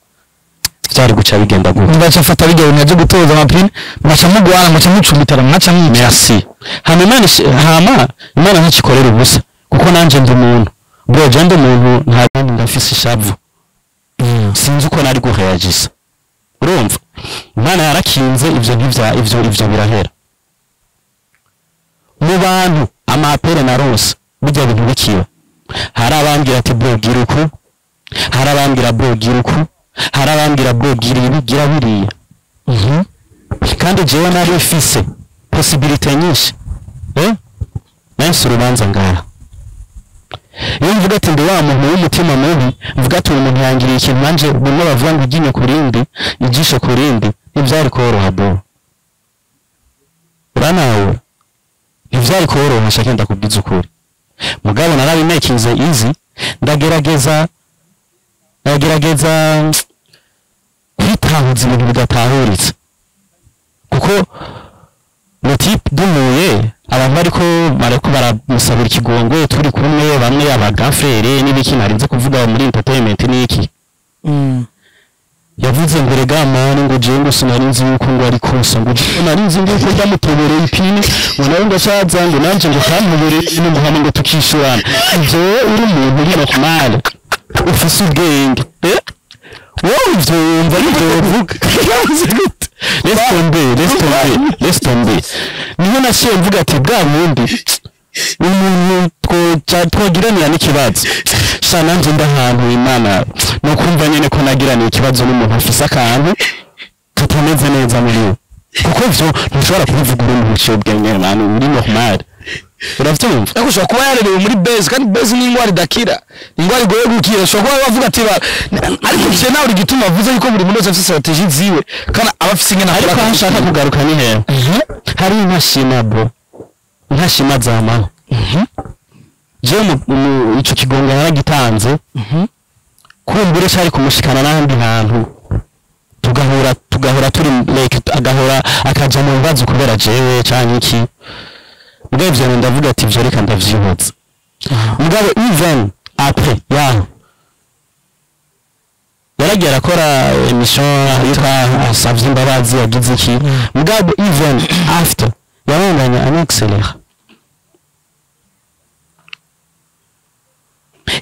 vyari guca bigenda gute? Ngaca afata bijya bintu byo gutoza amapine, mugaca mugwana, mugaca mucumitana, mugaca mwica. Merci. Hama Imana hama Imana ntakikorera ubusa, kuko nanje ndi umuntu bro, je ndi umuntu, nta bindi, ndafise ishavu, sinzi uko nari gureagisa. Urumva, Imana yarakinze ivyo, ntivya ivyo birahera. Mu bantu amapere narose bijya bintu bikiba, hari abambwira ati bro gira uku, hari abambwira bro gira uku, hari abambwira bro gira ibi, gira biriya. Kandi jewe nari mfise possibilité nyinshi, nahise urubanza ngaha. Iyo mvuga ati ndi wa muntu w'umutima mubi, mvuga ati uyu muntu yangiriye ikintu, nanje bimwe bavuga ngo iryinyo ku rindi, ijisho ku rindi, ntivyari koroha bro, uranawe ntivyari koroha. Shaka ndakubwiza ukuri, mugabo narabimekinze easy, ndagerageza, ndagerageza kwitahuza ibintu bidatahuritse, kuko le type dumuye abantu bariko baramusabira ikigongwe turi kumwe, bamwe abagafrere n'ibiki narinze kuvuga muri entertainment n'iki. Yavuze ngo rega man, ngo jewe ngo sinari nzi yuko ngo ari kosa, ngo jewe nari nzi ngo ko ryamutobereye ipine, ngo nawe ngo ashaza, ngo nanje ngo kantobereye ipine, ngo hama ngo tukishurana. Ivyo wowe uri umuntu uri normal, ufise ubwenge, wowe ivyo wumva ari ivyo wovuga? Yavuze gute? Laisse tomber, laisse tomber, laisse tomber. Niho naciye mvuga ati bwa bundi umuntu twogiranira n'ikibazo, sha nanje ndahantu Imana no kumva nyene ko nagiraniye ikibazo n'umuntu afise akantu katameze neza muri we, kuko ivyo ntushobora kubivuga uri umuntu uciye ubwenge, man, uri normal, uravyumva? Ariko ushobora kuba yarerewe muri base, kandi base ni ingwara idakira, ni ingwara igoye gukira. Ushobora kuba bavuga ati ariko je nawe igituma avuze yuko buri muntu wese afite strategie ziwe, kandi aba afise ingene akora. Ariko aho nshaka kugaruka ni hehe? Hari intashima bro, intashima zamaho. Jewe ico kigongo yaragitanze, kumbure cari kumushikana n'ahandi hantu, tugahura turi like, agahora akaja mu bibazo kubera jewe canke iki. Mugabo ivyo bintu ndavuga ati ivyo reka ndavyihoza. Mugabo even après yaho yaragiye arakora émission yitwa asavye imbabazi, yagize iki, mugabo even after yabandanya anaccélère,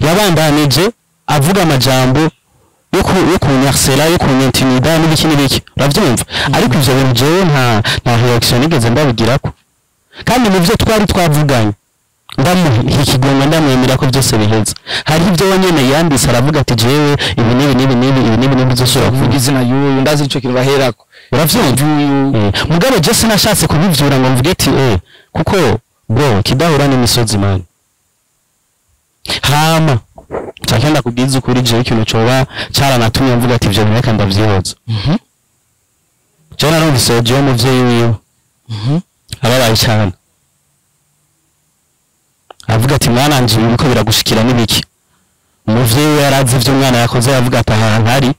yabandanije avuga amajambo yo kunyarsela, yo kunyantimida n'ibiki n'ibiki, uravyumva? Ariko ivyo bintu jewe nta réaction nigeze ndabigirako, kandi mu byo twari twavuganye Ndamuha ikigongo, ndamwemera ko byose biheze. Hari ibyo wenyene yanditse, aravuga ati: "Jewe ibi n'ibi n'ibi n'ibi, ibi n'ibi n'ibi bizosubira Kuvuga kuvuga." Izina y'uyu, ndazi ico kintu baherako. Uravyumva? Mugabo je sinashatse kubivyura ngo mvuge ati kuko bro kidahura n'imisozi man. Hama nshaka ndakubwiza ukuri, jewe ikintu coba caranatumye mvuga ati ivyo bintu reka ndavyihoza, jewe narumvise jewe umuvyeyi wiwe ababaye cane, avuga ati: "Mwana wanje, ibi biriko biragushikira n'ibiki?" Umuvyeyi we yarazi ivyo umwana yakoze, yavuga ati ahantu hari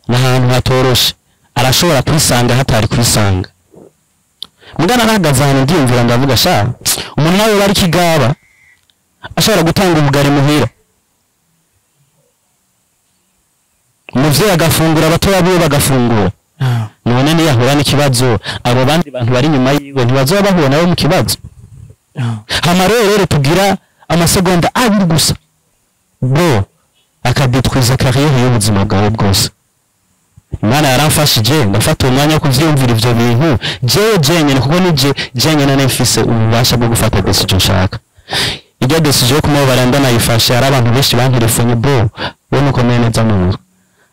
n'ahantu hatoroshe, arashobora kwisanga hatari kwisanga. Mugana arahagaze ahantu, ndiyumvira, ndavuga: "Sha, umuntu nawe bari kigaba ashobora gutanga ubugari muhira, umuvyeyi agafungura, abatoya biwe bagafungura, none niyahura n'ikibazo, abo bandi bantu bari inyuma yiwe ntibazoba bahura nabo mu kibazo?" Hama rero tugira amasegonda 2 gusa, bro, akadutwiza carrière y'ubuzima bwawe bwose. Imana yaramfashije, ndafata umwanya wo kuvyiyumvira ivyo bintu jewe jenyene, kuko ni je jenyene nari mfise ububasha bwo gufata decision nshaka. Irya decision yo kumubabara ndanayifashe, hari abantu benshi banterefonye: "Bro, we nukomeye neza mu mutwe,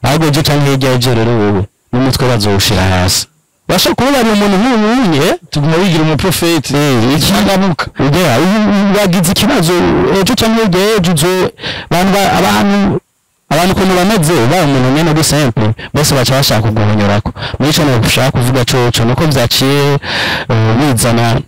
ahubwo je canke hirya y'ejo rero wewe n'umutwe bazowushira hasi." Bashobora kubabarira umuntu nk'uyu unye. Tuguma wigira umuprofeti. Ikiganuka wagize ikibazo ejo cyangwa hirya y'ejo, uzo abantu abantu ukuntu bameze, ubaye umuntu nyene uri simple, bose baca bashaka kuguhonyorako. Muri ico noshaka kuvuga coco nuko vyaciye bizana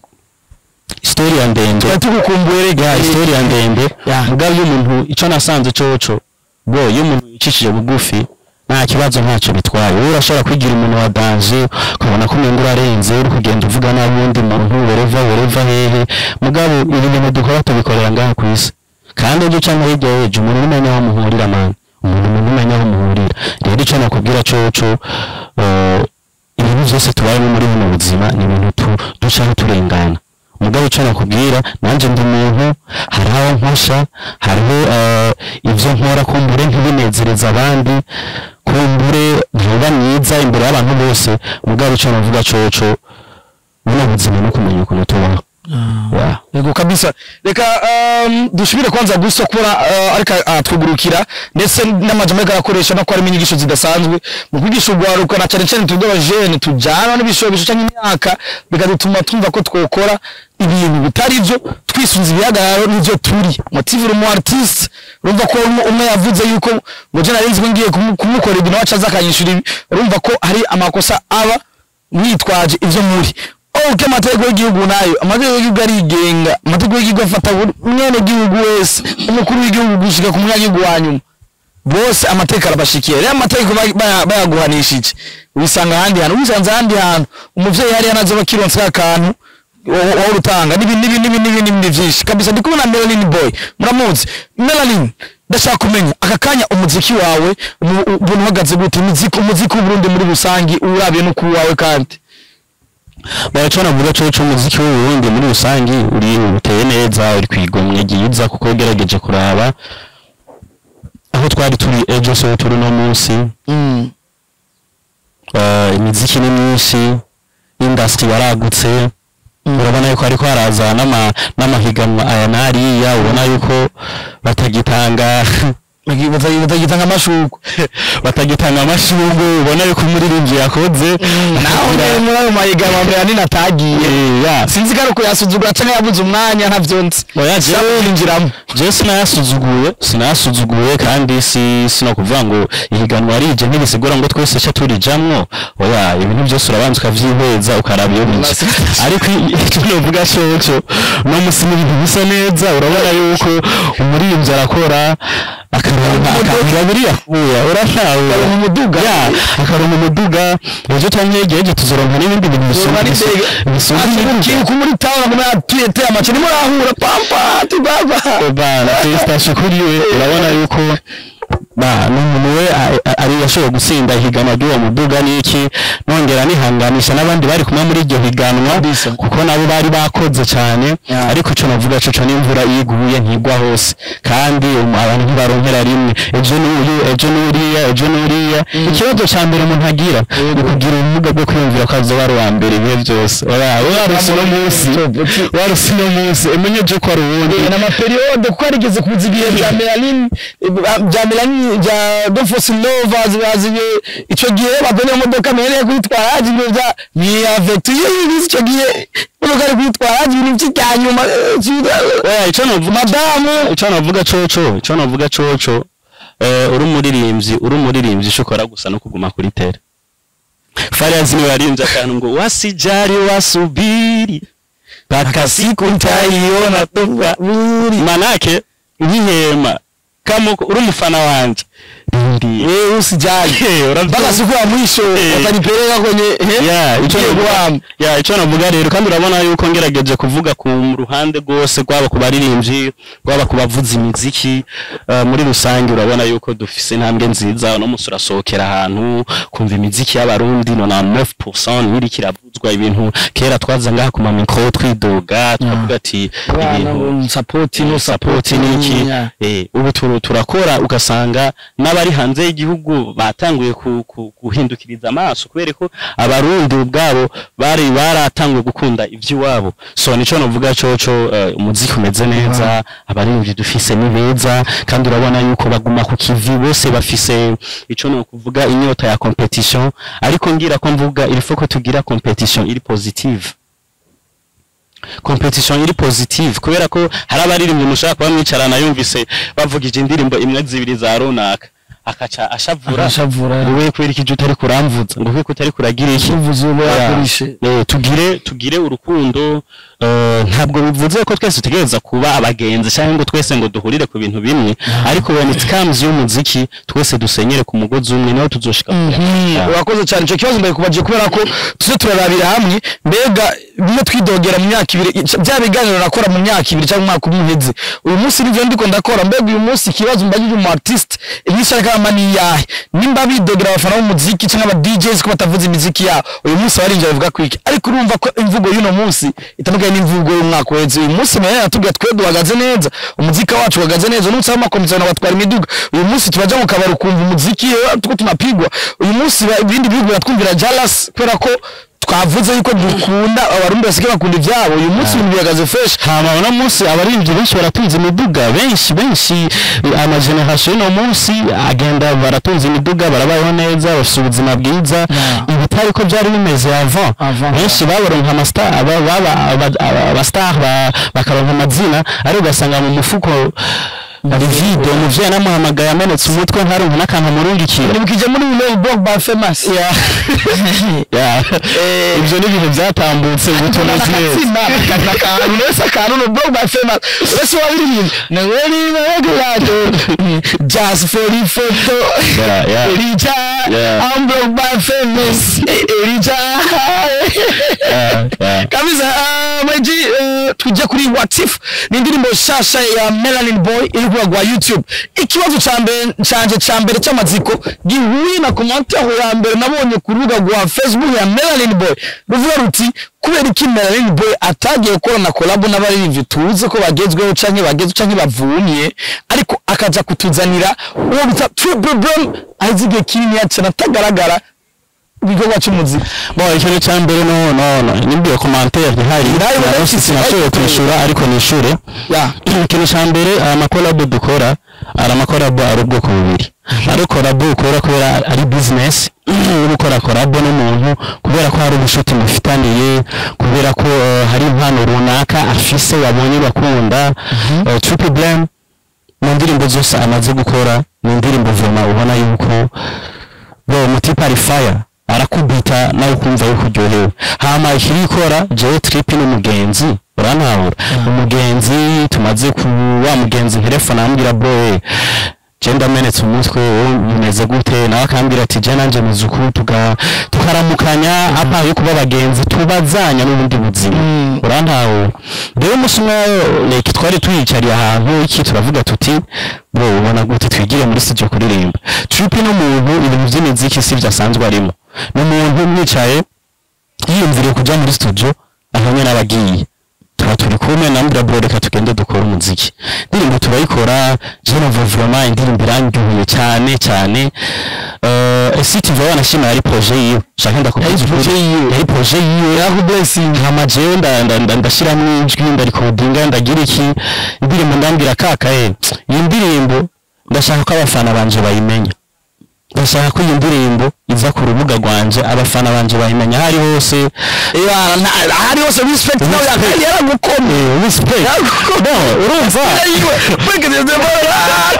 story ya ndende. Twari tugukumbuye rega. Ya story ya ndende. Ya. Mugabo iyo umuntu, ico nasanze coco bro, iyo umuntu yicishije bugufi nta kibazo, ntacyo bitwaye. Wowe urashobora kwigira umuntu wa danger, ukabona ko umenga urarenze, uri kugenda uvuga nabi uwundi muntu wereva wereva hehe. Mugabo ibi bintu dukora tubikorera ngaha ku isi, kandi ejo canke hirya y'ejo umuntu numenya aho muhurira man, umuntu numenya aho muhurira. Rero ico nakubwira coco, ibintu byose tubayemo muri buno buzima ni ibintu ducaho turengana. Mugabo ico nakubwira, nanje ndi umuntu, hari aho nkosha, hariho ivyo nkora kumbure ntibinezereza abandi, kumbure ntuba mwiza imbere y'abantu bose. Mugabo ico navuga coco, buno buzima no kumenya ukuntu tubaho. Yeah. Yego kabisa. Reka dushobire kwanza gusa kubona ariko atwugurukira, ndetse n'amajambo ariko arakoresha no ko harimo inyigisho zidasanzwe mu kwigisha urwaruka, na cyane cyane twebwe abajene tujyana n'ibishobisho cyangwa imyaka bikadutuma twumva ko twokora ibintu bitari byo, twisunze ibihagararo n'ibyo turi motive. Umu artiste, urumva ko umwe yavuze yuko ngo je nari nzi ko ngiye kumukorera ibintu waca aza akanyishura ibi. Urumva ko hari amakosa aba mwitwaje ivyo muri ok. Amategeko y'igihugu nayo, amategeko y'igihugu arigenga, amategeko y'igihugu afata buri mwene gihugu wese, umukuru w'igihugu gushika ku munyagihugu wa nyuma, bose amategeko arabashikiye. Rero amategeko bayaguhanishije wisanga ahandi hantu, wisanze ahandi hantu, umuvyeyi hariya nazo bakironse ka kantu wowe urutanga n'ibi n'ibi n'ibi n'ibi n'ibindi byinshi kabisa. Ndi kumwe na Melanin Boy, muramuzi Melanin. Ndashaka kumenya aka kanya umuziki wawe ubuntu uhagaze gute, umuziki w'Uburundi muri rusangi urabiye no ku wawe kandi. Baraco navuga coco, umuziki w'Uburundi muri rusangi uri uteye neza, uri kwigomwe ryiza, kuko ugerageje kuraba aho twari turi ejo so turi no munsi. Imiziki ni myinshi, industry yaragutse, urabona yuko hariko haraza n'amahiganwa aya n'ariya, ubona yuko batagitanga Batagitanga amashurwe. Batagitanga amashurwe, ubona yuko umuririmbyi yakoze Naho mbere muri ayo mahiganwa mbere natagiye. Ya. Sinzi ko ari uko yasuzugura canke yabuze umwanya, ntavyo nzi. Oya, jewe kwinjiramo. Jewe sinayasuzuguye, kandi si sino kuvuga ngo ihiganwa rije ntibisigura ngo twese ca turijamwo. Oya, ibintu byose urabanza ukavyihweza, ukaraba iyo bije. Ariko icyo novuga coco, no musi n'ibintu bisa neza, urabona yuko umuririmbyi arakora akaronka akaronka buriya kuya urashawe Umuduga. Ya, akaronka umuduga. Ejo canke hirya y'ejo tuzoronka n'ibindi bintu bisumba bisumba imiduga. Uko muri town ngo tuyete amacini murahura pampa ati baba. Bana, félicitations kuri we. Urabona yuko Ba n'umuntu we ari yashoboye gutsinda ihiganwa ry'uwo muduga n'iki. Nongera nihanganisha n'abandi bari kumwe muri iryo higanwa, Kabisa. kuko nabo bari bakoze cyane. Ariko ico navuga co n'imvura iyo iguye ntigwa hose, kandi abantu ntibaronkera rimwe. Ejo n'uyu, ejo n'uriya, ejo n'uriya. Ikibazo ca mbere umuntu agira ni kugira ubumuga bwo kwiyumvira ko azoba ari uwa mbere ibihe byose. Oya, waruse uno munsi, waruse uno munsi, umenye ejo ko ari uwundi. N'ama périodes, kuko harigeze kuza ibihe bya Melanin, bya Melanin, bya Don't Force Love, baziye ico gihe badone imodoka Melanin kuyitwara, haje ibintu bya ni avec iyo yize ico gihe imodoka ari kuyitwara, haje ibintu by'icya nyuma. Oya, ico novuga, Madamu. Ico novuga coco, uri umuririmbyi, ico ukora gusa no kuguma kuri terrain. Fariaz niwe yaririmbye akantu ngo "Wasijali, wasubiri mpaka siku ntaiona tofauti." Manake nkihema kama uri umufana wanje, rindira. Wewe usijali mpaka siku ya mwisho watanipeleka kwenye Yeah, ico Ugiye navuga guhamba. Yeah, ico navuga rero, kandi urabona yuko ngerageje kuvuga ku ruhande rwose, rwaba ku baririmbyi, rwaba ku bavuza imiziki, muri rusange urabona yuko dufise intambwe nziza. Uno munsi urasohokera ahantu kumva imiziki y'Abarundi 99% ntiriko iravuzwa. Ibintu kera twaza ngaha ku ma micro twidoga, tukavuga ati ibintu support no support niki. Ubu turakora, ugasanga n'abari hanze y'igihugu batanguye guhindukiriza amaso, kubera ko Abarundi ubwabo bari baratanguye gukunda ivy'iwabo. So nico novuga coco, umuziki umeze neza, abaririmbyi dufise ni beza, kandi urabona yuko baguma ku kivi bose, bafise ico no kuvuga inyota ya competition. Ariko ngira ko mvuga, il faut ko tugira competition iri positive, competition iri positive, kubera ko hari abaririmbyi mushaka kuba mwicarana, yumvise bavugije indirimbo imwe, zibiri za runaka, akaca ashavura. Ashavura. Ngo kubera iki utari kuramvuza, ngo kubera utari kuragira iki. Uvuze ubu Yeah. yakurishe. Tugire urukundo. Ntabwo bivuze ko twese tutegereza kuba abagenzi cyangwa ngo twese ngo duhurire ku bintu bimwe, ariko when it comes y'umuziki, twese dusenyere ku mugozi umwe, niho tuzoshika kure. Yeah. Urakoze cyane. Icyo kibazo ndabikubaje kubera ko tuze turarabira hamwe mbega bimwe twidogera mu myaka 2, bya biganiro nakora mu myaka 2 cyangwa umwaka umwe uheze, uyu munsi nivyo ndiko ndakora. Mbega uyu munsi ikibazo mbagije umu artiste inyishu ariko ni iyahe? Nimba bidogera abafana b'umuziki cyangwa aba DJs ko batavuza imiziki yabo, uyu munsi abarinjira bavuga kwiki? Ariko urumva ko imvugo y'uno munsi itandukanye n'imvugo y'umwaka uheze. Uyu munsi nayo yatubwiye twe duhagaze neza, umuziki wacu uhagaze neza. Uyu munsi amakomisiyo batwara imiduga, uyu munsi tubaja mu kabari ukumva umuziki tuko tunapigwa. Uyu munsi ibindi bihugu biratwumvira jealous kubera ko twavuze yuko dukunda Abarundi basigaye bakunda ibyabo. Uyu munsi ibintu bihagaze fresh. Hama uno munsi abaririmbyi benshi baratunze imiduga, benshi benshi, ama génération y'uno munsi agenda baratunze imiduga, barabayeho neza, bafite ubuzima bwiza. Ibitari ko byari bimeze avant. Avant, benshi babaronka ama star, aba star bakaronka amazina, ariko ugasanga mu mufuko ari vide, umuvyeyi anamuhamagaye amenetse umutwe, ntaronka n'akantu amurungikira. Nibukije muri Low Block by Famous. Yeah. Ibyo ni ibintu byatambutse, ubu tumeze neza. Akantu wese, akantu no Block by Famous wese wabiririmba na weri regulado just for the photo. Erija. I'm Block by Famous Erija. Kabisa. My G, tujya kuri What If, ni indirimbo shasha ya Melanin Boy iri kuba YouTube. Ikibazo ca mbere canje, ca mbere cy'amaziko, gihuye na commentaire ya mbere nabonye ku rubuga rwa Facebook ya Melanin Boy, ruvuga ruti: "Kubera iki Melanin Boy atagiye gukorana collab n'abaririmbyi tuzi ko bagezweho canke bagezwe canke bavumye, ariko akaja kutuzanira uwo bita Triple Brown ahize igihe kinini cyane atagaragara igikorwa cy'umuziki?" Bon, ikintu cya mbere, no nimba iyo commentaire ntihari, Ntihari, narose, sinashoboye kwishyura, ariko nishure. Ikintu cya mbere, aya ma collabo dukora ari ama collabo ari ubwoko bubiri. Ari collabo ukora kubera ari business, uri gukora collabo n'umuntu kubera ko hari ubushuti mufitaniye, kubera ko hari impano runaka afise wabonye bakunda. Triple Blame mu ndirimbo zose amaze gukora, ni indirimbo vraiment ubona yuko bro umutipe ari fire, arakubita nawe ukumva yuko uryohewe. Hama ikirikora, jewe Trip ni umugenzi, urantahura, umugenzi tumaze ku wa mugenzi ntelefone ambwira: "Bro, Je ndamenetse umutwe, wowe umeze gute?" Nawe akambwira ati: "Je nanje meze uku." Tukaramukanya apa yo kuba abagenzi, tubazanya n'ubundi buzima. Urantawe rero, umunsi umwe like twari tuyicariye ahantu iki, turavuga tuti: "Bro, ubona gute twigire muri studio kuririmba?" Trippy n'umuntu ibintu by'imiziki si byo asanzwe arimo, ni umuntu mwicaye yiyumviriye kuja muri studio ahamwe n'abagiye. Tuba turi kumwe, nambwira: "Bro, reka tugende dukore umuziki." Indirimbo turayikora, je numva vraiment indirimbo irandyoheye cyane cyane. Ese tuva wanashima, yari projet yiwe, shaka ndakubwiza Yari ukuri. projet yiwe. Yari projet yiwe. Yakublessing. Hama jewe ndashiramwo ijwi, ndarikodinga, ndagira iki, indirimbo ndambwira: "Kaka, iyi ndirimbo ndashaka ko abafana banje bayimenya, ndashaka ko iyi ndirimbo iza ku rubuga rwanje, abafana banje bayimenya aho ari hose." Ahari hose, respect nawe Respect. yaragukomye. Respect. Bon, urumva.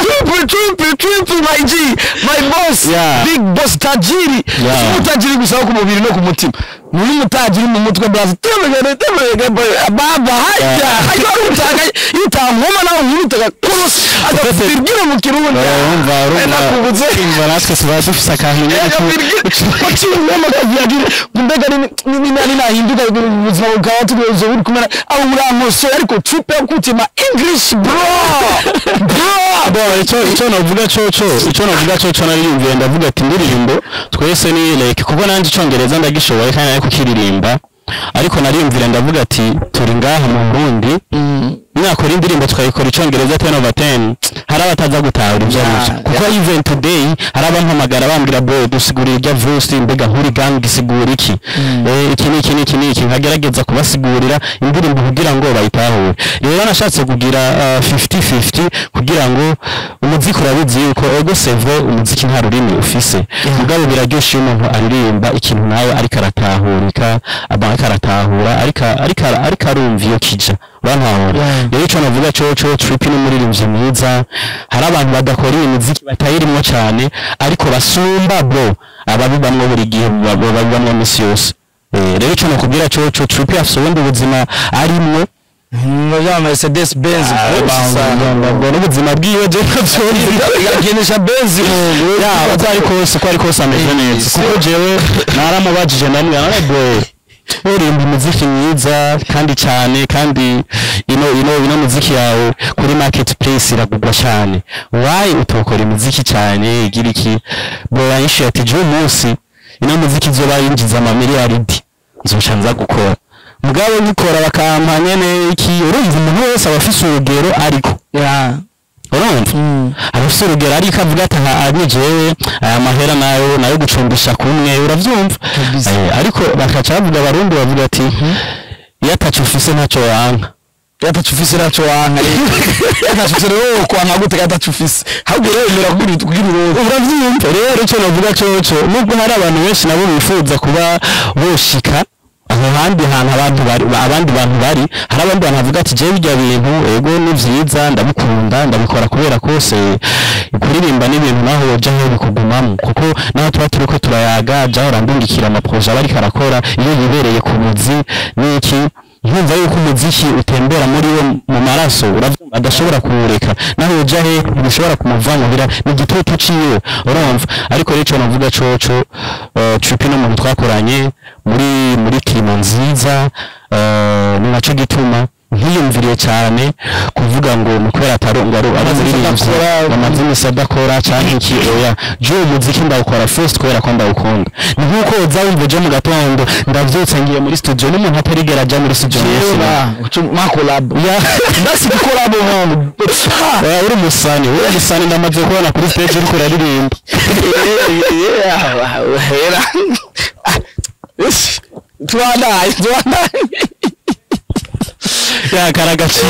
Triple, triple, triple, my G, my boss, big boss, tajiri. Si umutajiri gusa wo ku mubiri no ku mutima, ni umutajiri mu mutwe, braza. Tebegere tebegere baba hajya. Hajya utanga itankoma nawe nkubitaga kurusi agafirgira mu Kirundi. Urumva, urumva. Nakubuze. Urumva, natwe tuba dufise akantu nyene. Mbega ni nahinduka ubuzima bukaba tugoze buri kumena aho urankosoye, ariko triple kutima English, bro, bro. Bon, ico novuga coco, nariyumviye, ndavuga ati indirimbo twese ni like, kuko nanje icongereza ndagishoboye kandi nari kukiririmba, ariko nariyumvira ndavuga ati turi ngaha mu Burundi, mwakora indirimbo tukayikora icongereza 10 over 10, hari abataza gutahura ibyo aribyo, kuko even today hari abampamagara bambwira: "Bro, dusigurira ibya verse, mbega nkuri gang isigura iki? Iki n'iki n'iki n'iki." Nkagerageza kubasigurira indirimbo kugira ngo bayitahure. Rero nashatse kugira 50-50 kugira ngo umuziki, urabizi yuko ego, c'est vrai, umuziki nta rurimi ufise, mugabo biraryoshe iyo umuntu aririmba ikintu nawe ariko aratahurika, aba ariko aratahura, ariko arumva iyo kija. Urantahura? Rero ico navuga coco, Trippy ni umuririmbyi mwiza. Hari abantu badakora iyi miziki, batayirimwo cane, ariko basumba, bro, ababibamwo buri gihe, babibamwo misi yose. Rero ico nakubwira coco, Trippy afise ubundi buzima arimwo. Ya Mercedes Benz. Ngo n'ubuzima bwiwe je ntavyumva. Yagenesha Benz. Ya, uko ari kose ameze neza, kuko jewe naramubajije, ndamubwira: "None bro, urimba umuziki mwiza kandi cyane, kandi ino muziki yawe kuri marketplace iragugwa cyane, why utokora imiziki cyane igira iki?" Bro yanyishuye ati: "Jewe umunsi ino muziki izoba yinjiza amamiliyaridi nzoca nza gukora, mugabo nkikora bakampa nyene iki." Urumva, umuntu wese aba afise urugero, ariko urumva aba afise urugero, ariko avuga ati: "Aha ari jewe aya mahera nayo gucumbisha kumwe." Uravyumva? Kabisa. Ariko bakaca bavuga, abarundi bavuga ati: "Iyo ataco ufise ntacyo wanka." Yatacu ufise ntacyo wanka, yatacu ufise rero kwanka gute? Yatacu ufise ahubwo uremera kugira uronke. Uravyumva? Rero ico navuga coco, nubwo hari abantu benshi nabo bifuza kuba boshika aho handi hantu abantu bari, abandi bantu bari, hari abandi bantu bavuga ati: "Jewe bijya bintu ego ni vyiza, ndabikunda, ndabikora kubera kose kuririmba n'ibintu naho woja aho bikugumamo." Kuko naho tuba turiko turayaga, jahora ndungikira amaprojet aba ariko arakora iyo yibereye ku buzi n'iki, nkumva yuko umuziki utembera muri we mu maraso. Uravyumva, adashobora kuwureka, naho uja he ntibishobora kumuvangurira, ni igitutu ciwe, urumva. Ariko rero ico navuga coco, Trippy n'umuntu twakoranye muri climat nziza, ni naco gituma ntiyumviriye cyane kuvuga ngo ni kubera atari ngo ari umuririmbyi amaze imisi adakora canke iki. Oya, jewe umuziki ndawukora first kubera ko ndawukunda. Ni nkuko uza wumva uje mu gatondo, ndavyutse ngiye muri studio, n'umuntu atarigera aja muri studio mwese. Makolabo ndasi gukolabo nkongo. Oya, uri umusani, ndamaze kubona kuri stage uriko uraririmba. Tubanaye, tubanaye. Ya, karagaciro.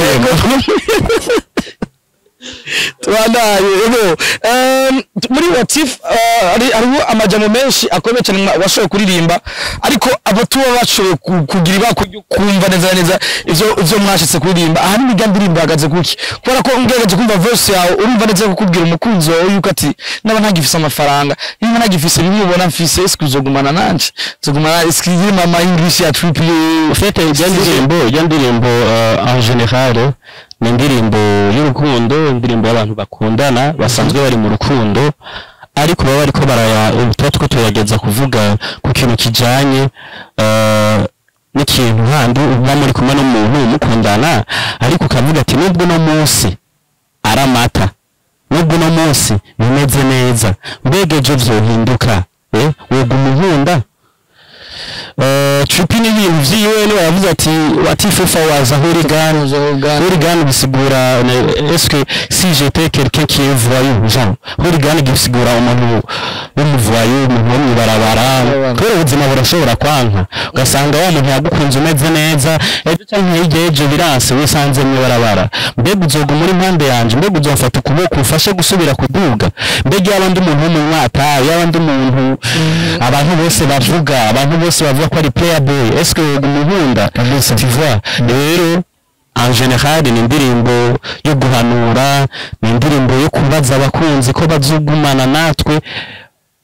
Tubanaye ego. Muri What If hariho amajambo menshi akomeye cyane washoboye kuririmba, ariko abo tuba bashoboye kugira ibako ryo kumva neza neza ivyo mwashitse kuririmba. Ahanini irya ndirimbo ihagaze kuki? Kubera ko ngerageje kumva verse yawe, urumva neza kukubwira umukunzi wawe yuko ati: "Naba ntagifise amafaranga, niba ntagifise bimwe ubona mfise, ese uzogumana nanje? Uzogumana?" Excuse mama, English ya triple. En fait, irya ndirimbo en général ni Ni indirimbo y'urukundo, indirimbo y'abantu bakundana, basanzwe bari mu rukundo, ariko baba bariko baraya, tuba turiko tugerageza kuvuga ku kintu kijanye n'ikintu handi uba muri kumwe n'umuntu mukundana, ariko ukavuga ati nubwo uno munsi aramata, nubwo uno munsi bimeze neza, mbega ejo vyohinduka, woguma unkunda? Trippy ni ibintu vyiwe, niwe yavuze ati "What if I was a hooligan?" Hooligan bisigura est-ce que si j'étais quelqu'un qui est voyou, genre hooligan gisigura umuntu w'umuvoyou, umuntu wo mw'ibarabara, kubera ubuzima burashobora kwanka, ugasanga wa muntu yagukunze umeze neza, ejo canke hirya y'ejo biranse, wisanze mw'ibarabara. Mbega uzoguma uri impande yanje? Mbega uzomfata ukuboko ufashe gusubira kuduga? Mbega yaba ndi umuntu w'umunywata, yaba ndi umuntu abantu bose bavuga, abantu bose bavuga ko ari playboy, est-ce que woguma unkunda? Tu vois, rero en général ni indirimbo yo guhanura, ni indirimbo yo kubaza abakunzi ko bazogumana natwe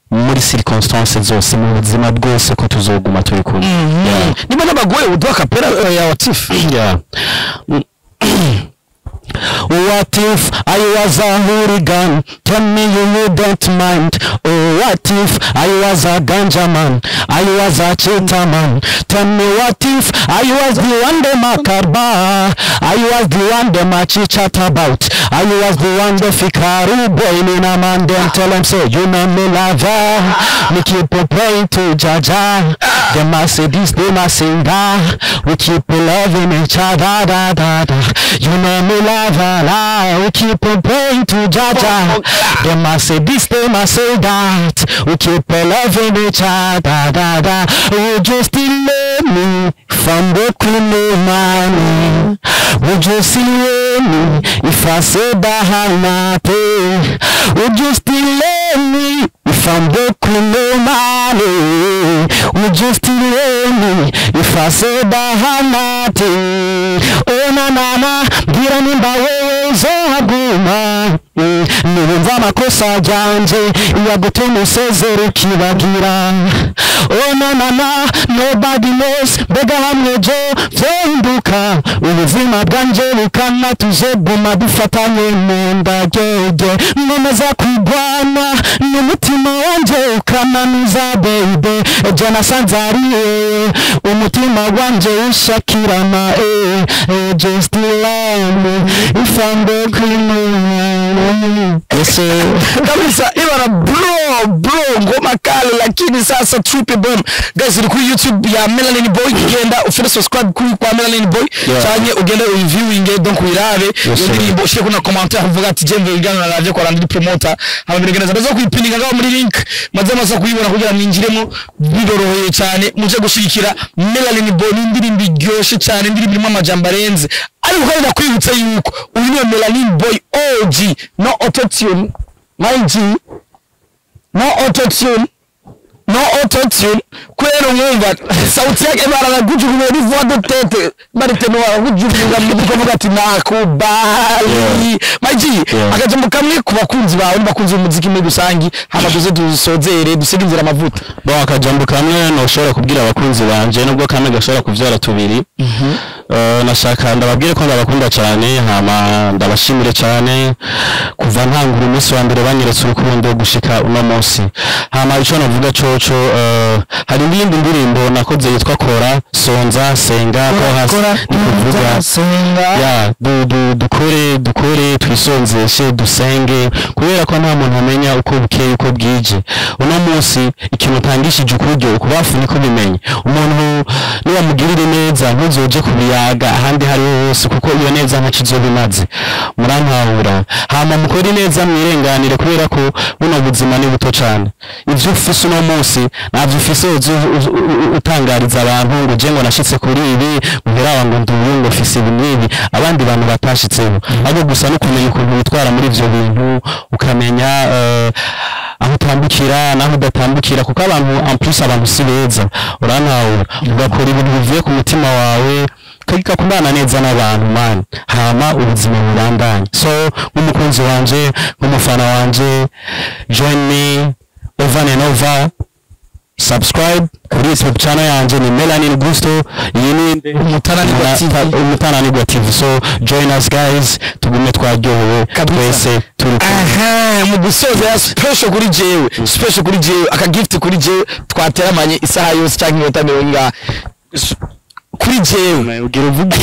muri circonstances zose, mu buzima bwose, ko tuzoguma turi kumwe. Yeah. Niba n'abagoye, uduha acapella ya "What If". Yeah. What if I was a hooligan? Tell me you wouldn't mind. Oh, what if I was a ganja man? I was a cheater man. Tell me, what if I was the one them a karba? I was the one them a chit chat about. I was the one the fikaru boy in a man. Them tell them say you know me lover. Me keep on praying to Jah Jah. Them a say this, them a say that. We keep on loving each other, da da da. You know me lover, la. We keep on praying to Jah Jah. Them a say this, them a say that. We keep on loving each other, da da. Would you still love me from the criminal money? Would you still love me if I say that I'm not? Would you still love me if I'm the criminal money? Would you still love me if I say that I'm not? Oh na na na, mbwira nimba wewe uzohaguma. Niwumva amakosa yanje yagutuma usezera ukibagira. Oh na na na, nobody knows, mbega hamwe jo vyohinduka, ubuzima bwanje bukana, tuzoguma dufatanye mu ndagege, nkomeza kurwana n'umutima wanje ukananuza, baby, ejo nasanze ari wewe umutima wanje ushakirana, just love me if I'm the criminal. Yes sir. Kabisa ibara, bro, bro, ngoma kali. Lakini sasa Trippy Bomb, guys, iri kuri YouTube ya Melanin Boy. Genda ufite subscribe kuri kwa Melanin Boy, canke ugende uyiviewinge, donc uyirabe iyo sir. ndirimbo, ushire kuna commentaire uvuga ati je mvuye ibiganiro naravye kwa Landry Promoter, hama biregeneza. Ndaza kuyipininga ngaho muri link, maze amaze kuyibona kugira mwinjiremo biroroheye cyane, muje gushigikira Melanin Boy. Ni indirimbo iryoshe cyane, indirimbo irimo amajambo arenze. Ariko kandi ndakwibutsa yuko uyu niwe Melanin Boy OG, no autotune, my G, no autotune, no autotune. Kubera umwumva sauti yake baranagujugunya, ni voix de tête baritemo, barakujugunya mu ati nakubali, my G. Akajambo kamwe ku bakunzi bawe n'abakunzi b'umuziki muri rusangi, hama tuze dusozere, dusige inzira amavuta. Bon, akajambo kamwe noshobora kubwira abakunzi banje, nubwo kamwe gashobora kuvyara tubiri, nashaka ndababwire ko ndabakunda cyane, hama ndabashimire cyane kuva ntangura umunsi wa mbere banyeretse urukundo gushika uno munsi. Hama ico navuga coco, hari n'iyindi ndirimbo nakoze yitwa Kora Sonza Senga ko hasi, ni kuvuga senga. Ya du, du, dukore, dukore, twisonzeshe, dusenge, kubera ko nta muntu amenya uko bukeye uko bwije. Uno munsi ikintu utangishije ukuryo ukubafu niko bimenye. Umuntu niwamugirire neza, ntuzoje kubiyaga ahandi hariho hose, kuko iyo neza ntaco izoba imaze. Murantahura? Hama mukore neza mwirenganire, kubera ko buno buzima ni buto cane. Ivyo ufise uno munsi navyo ufise uzo utangariza abantu ngo je ngo nashitse kuri ibi, muheraba ngo nduyu ngo mfise ibi n'ibi abandi bantu batashitseho. Ahubwo gusa no kumenya ukuntu witwara muri ivyo bintu, ukamenya aho utambukira naho udatambukira, kuko abantu, en plus abantu si beza. Urantahura? Ugakora ibintu bivuye ku mutima wawe, ukagika kubana neza n'abantu, man, hama ubuzima bubandanye. So nk'umukunzi wanje, nk'umufana wanje, join me over and over. Subscribe kuri YouTube channel yanje ni Melanin Gusto. Iyi ni Umutananirwa TV. Umutananirwa TV. So join us guys, tugume twaryohewe twese turi kumwe. Aha, mu gusoza ya special kuri jewe, special kuri jewe, aka gift kuri jewe twateramanye isaha yose cyangwa iminota 40 kuri jewe. Ugira uvuge.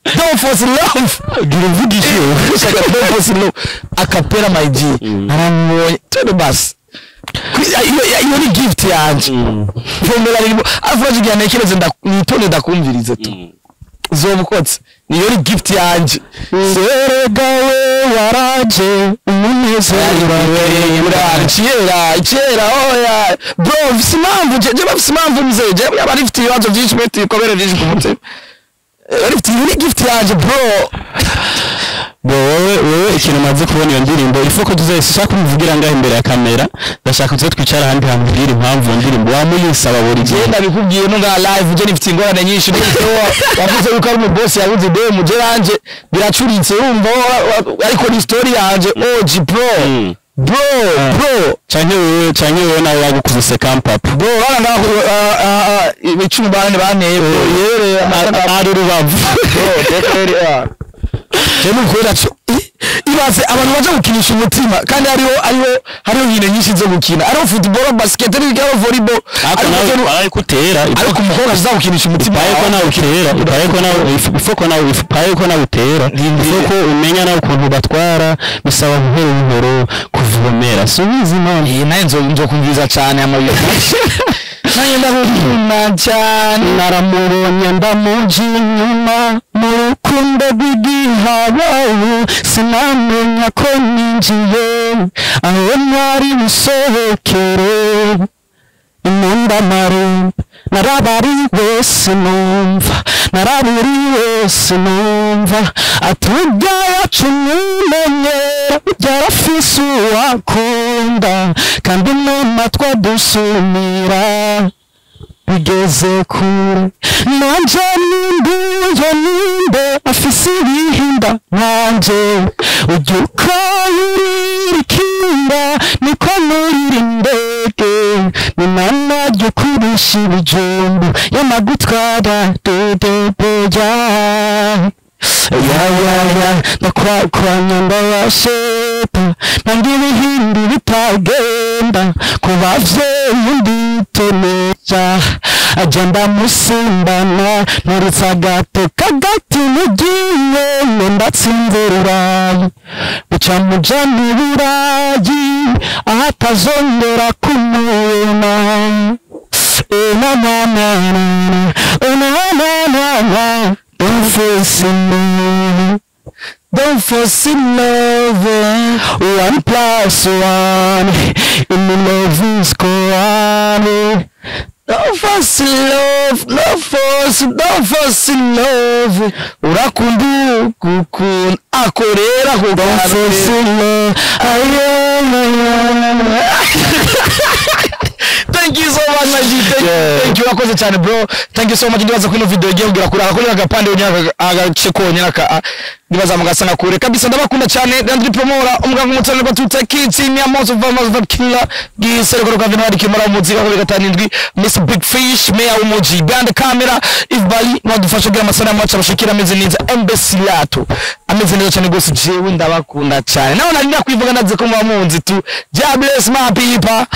Don't force love. Ugira uvuge iki? Shaka don't force love acapella, my G. Naramubonye, twende basi. Iyo ni gift yanje. Vomera ririmo avuga igihe ntekereze, nitonde ndakumvirize tu uzobukotse, niyo ni gift yanje. Serega we waraje umunezero. Kera kera, oya bro, mfise impamvu je bafise impamvu mzee, je yaba rifite ibibazo byinshi, mfite ibikomere byinshi ku mutima. Rifite, iyo ni gift yanje bro. Bo wewe ikintu umaze kubona iyo ndirimbo ifo ko tuzayisha kumuvugira ngaho imbere ya kamera, ndashaka tuze twicara ahandi hantu ubwira impamvu iyo ndirimbo wamuyisaba buri gihe. Je ndabikubwiye no nga live, je nifite ingorane nyinshi n'ibyo wavuze yuko ari umuboss yabuze demu, je yanje biracuritse urumva, ariko ni story yanje OG bro. Bro, bro. Canke wewe nawe yagukubise kampapa. Bro, bana ngaho ibicumi bane bane bro, yere ari rubavu. Bro, dekweri je nukwera cyo ibaze abantu baje gukinisha umutima kandi hariho nkino nyinshi zo gukina, hariho football, basket, hariho volleyball. Ariko nawe barayikutera. Ariko umukobwa aza gukinisha umutima. Ipaye ko nawe utera, ipaye ko nawe ifo ko nawe ipaye ko nawe utera, ifo ko umenya nawe ukuntu batwara, bisaba buhoro buhoro kuvomera, subizi none. Iyi nayo nzokumviza cyane amabuye, nanjye ndagukunda cyane. Naramubonye ndamuja inyuma mu rukundo rw'igihababu, sinamenya ko ninjiye aho mwari busohokere. Inundamare narabariwe sinumva, naraburiwe sinumva, atujya yacu nimenyera byarafise uwakunda kandi n'amatwi adusumira bigeze kure. Nanje ninduye ninde afise ibihinda nkanje, ujya ukayurira ikinga niko nurira indege, ni nana ryo kurusha ibijumbu y'amagutwara dodoboya ya ya ya ndakwakwanya ndabasheta nandi ibihindi bitagenda ku bavyeyi nditonesha aja ndamusimbana nturitse agato kagati mugiye ndatsinze rurayi buca mujana iburayi aho atazongera kumubona. Na na na na na na na na, don't force me. Don't force love. One plus one in the love is one. Don't force love, no force, don't force love. Urakunda gukunda akorera ku Don't force love. Ayo. Thank you so much, my G. Thank you, thank you. Wakoze cyane bro. Thank you so much. Ndibaza ko ino video igiye kugera kure. Akakora agapande onyine, agace konyine aka ndibaza mugasanga kure kabisa. Ndabakunda cyane. Ndandri promora umuganga umutane kwa tuta kitsi mia moto va mazo killer gisereko kwa vinwadi kimara umuzika kwa 57 Miss Big Fish Mayor Umuji behind camera if bali mwadufasha kugira amasanamu yacu abashikira ameze neza, Embesilato ameze neza cyane gose. Jewe ndabakunda cyane, nawe nari ndakwivuga, ndaze ko muba munzi tu. God bless my people.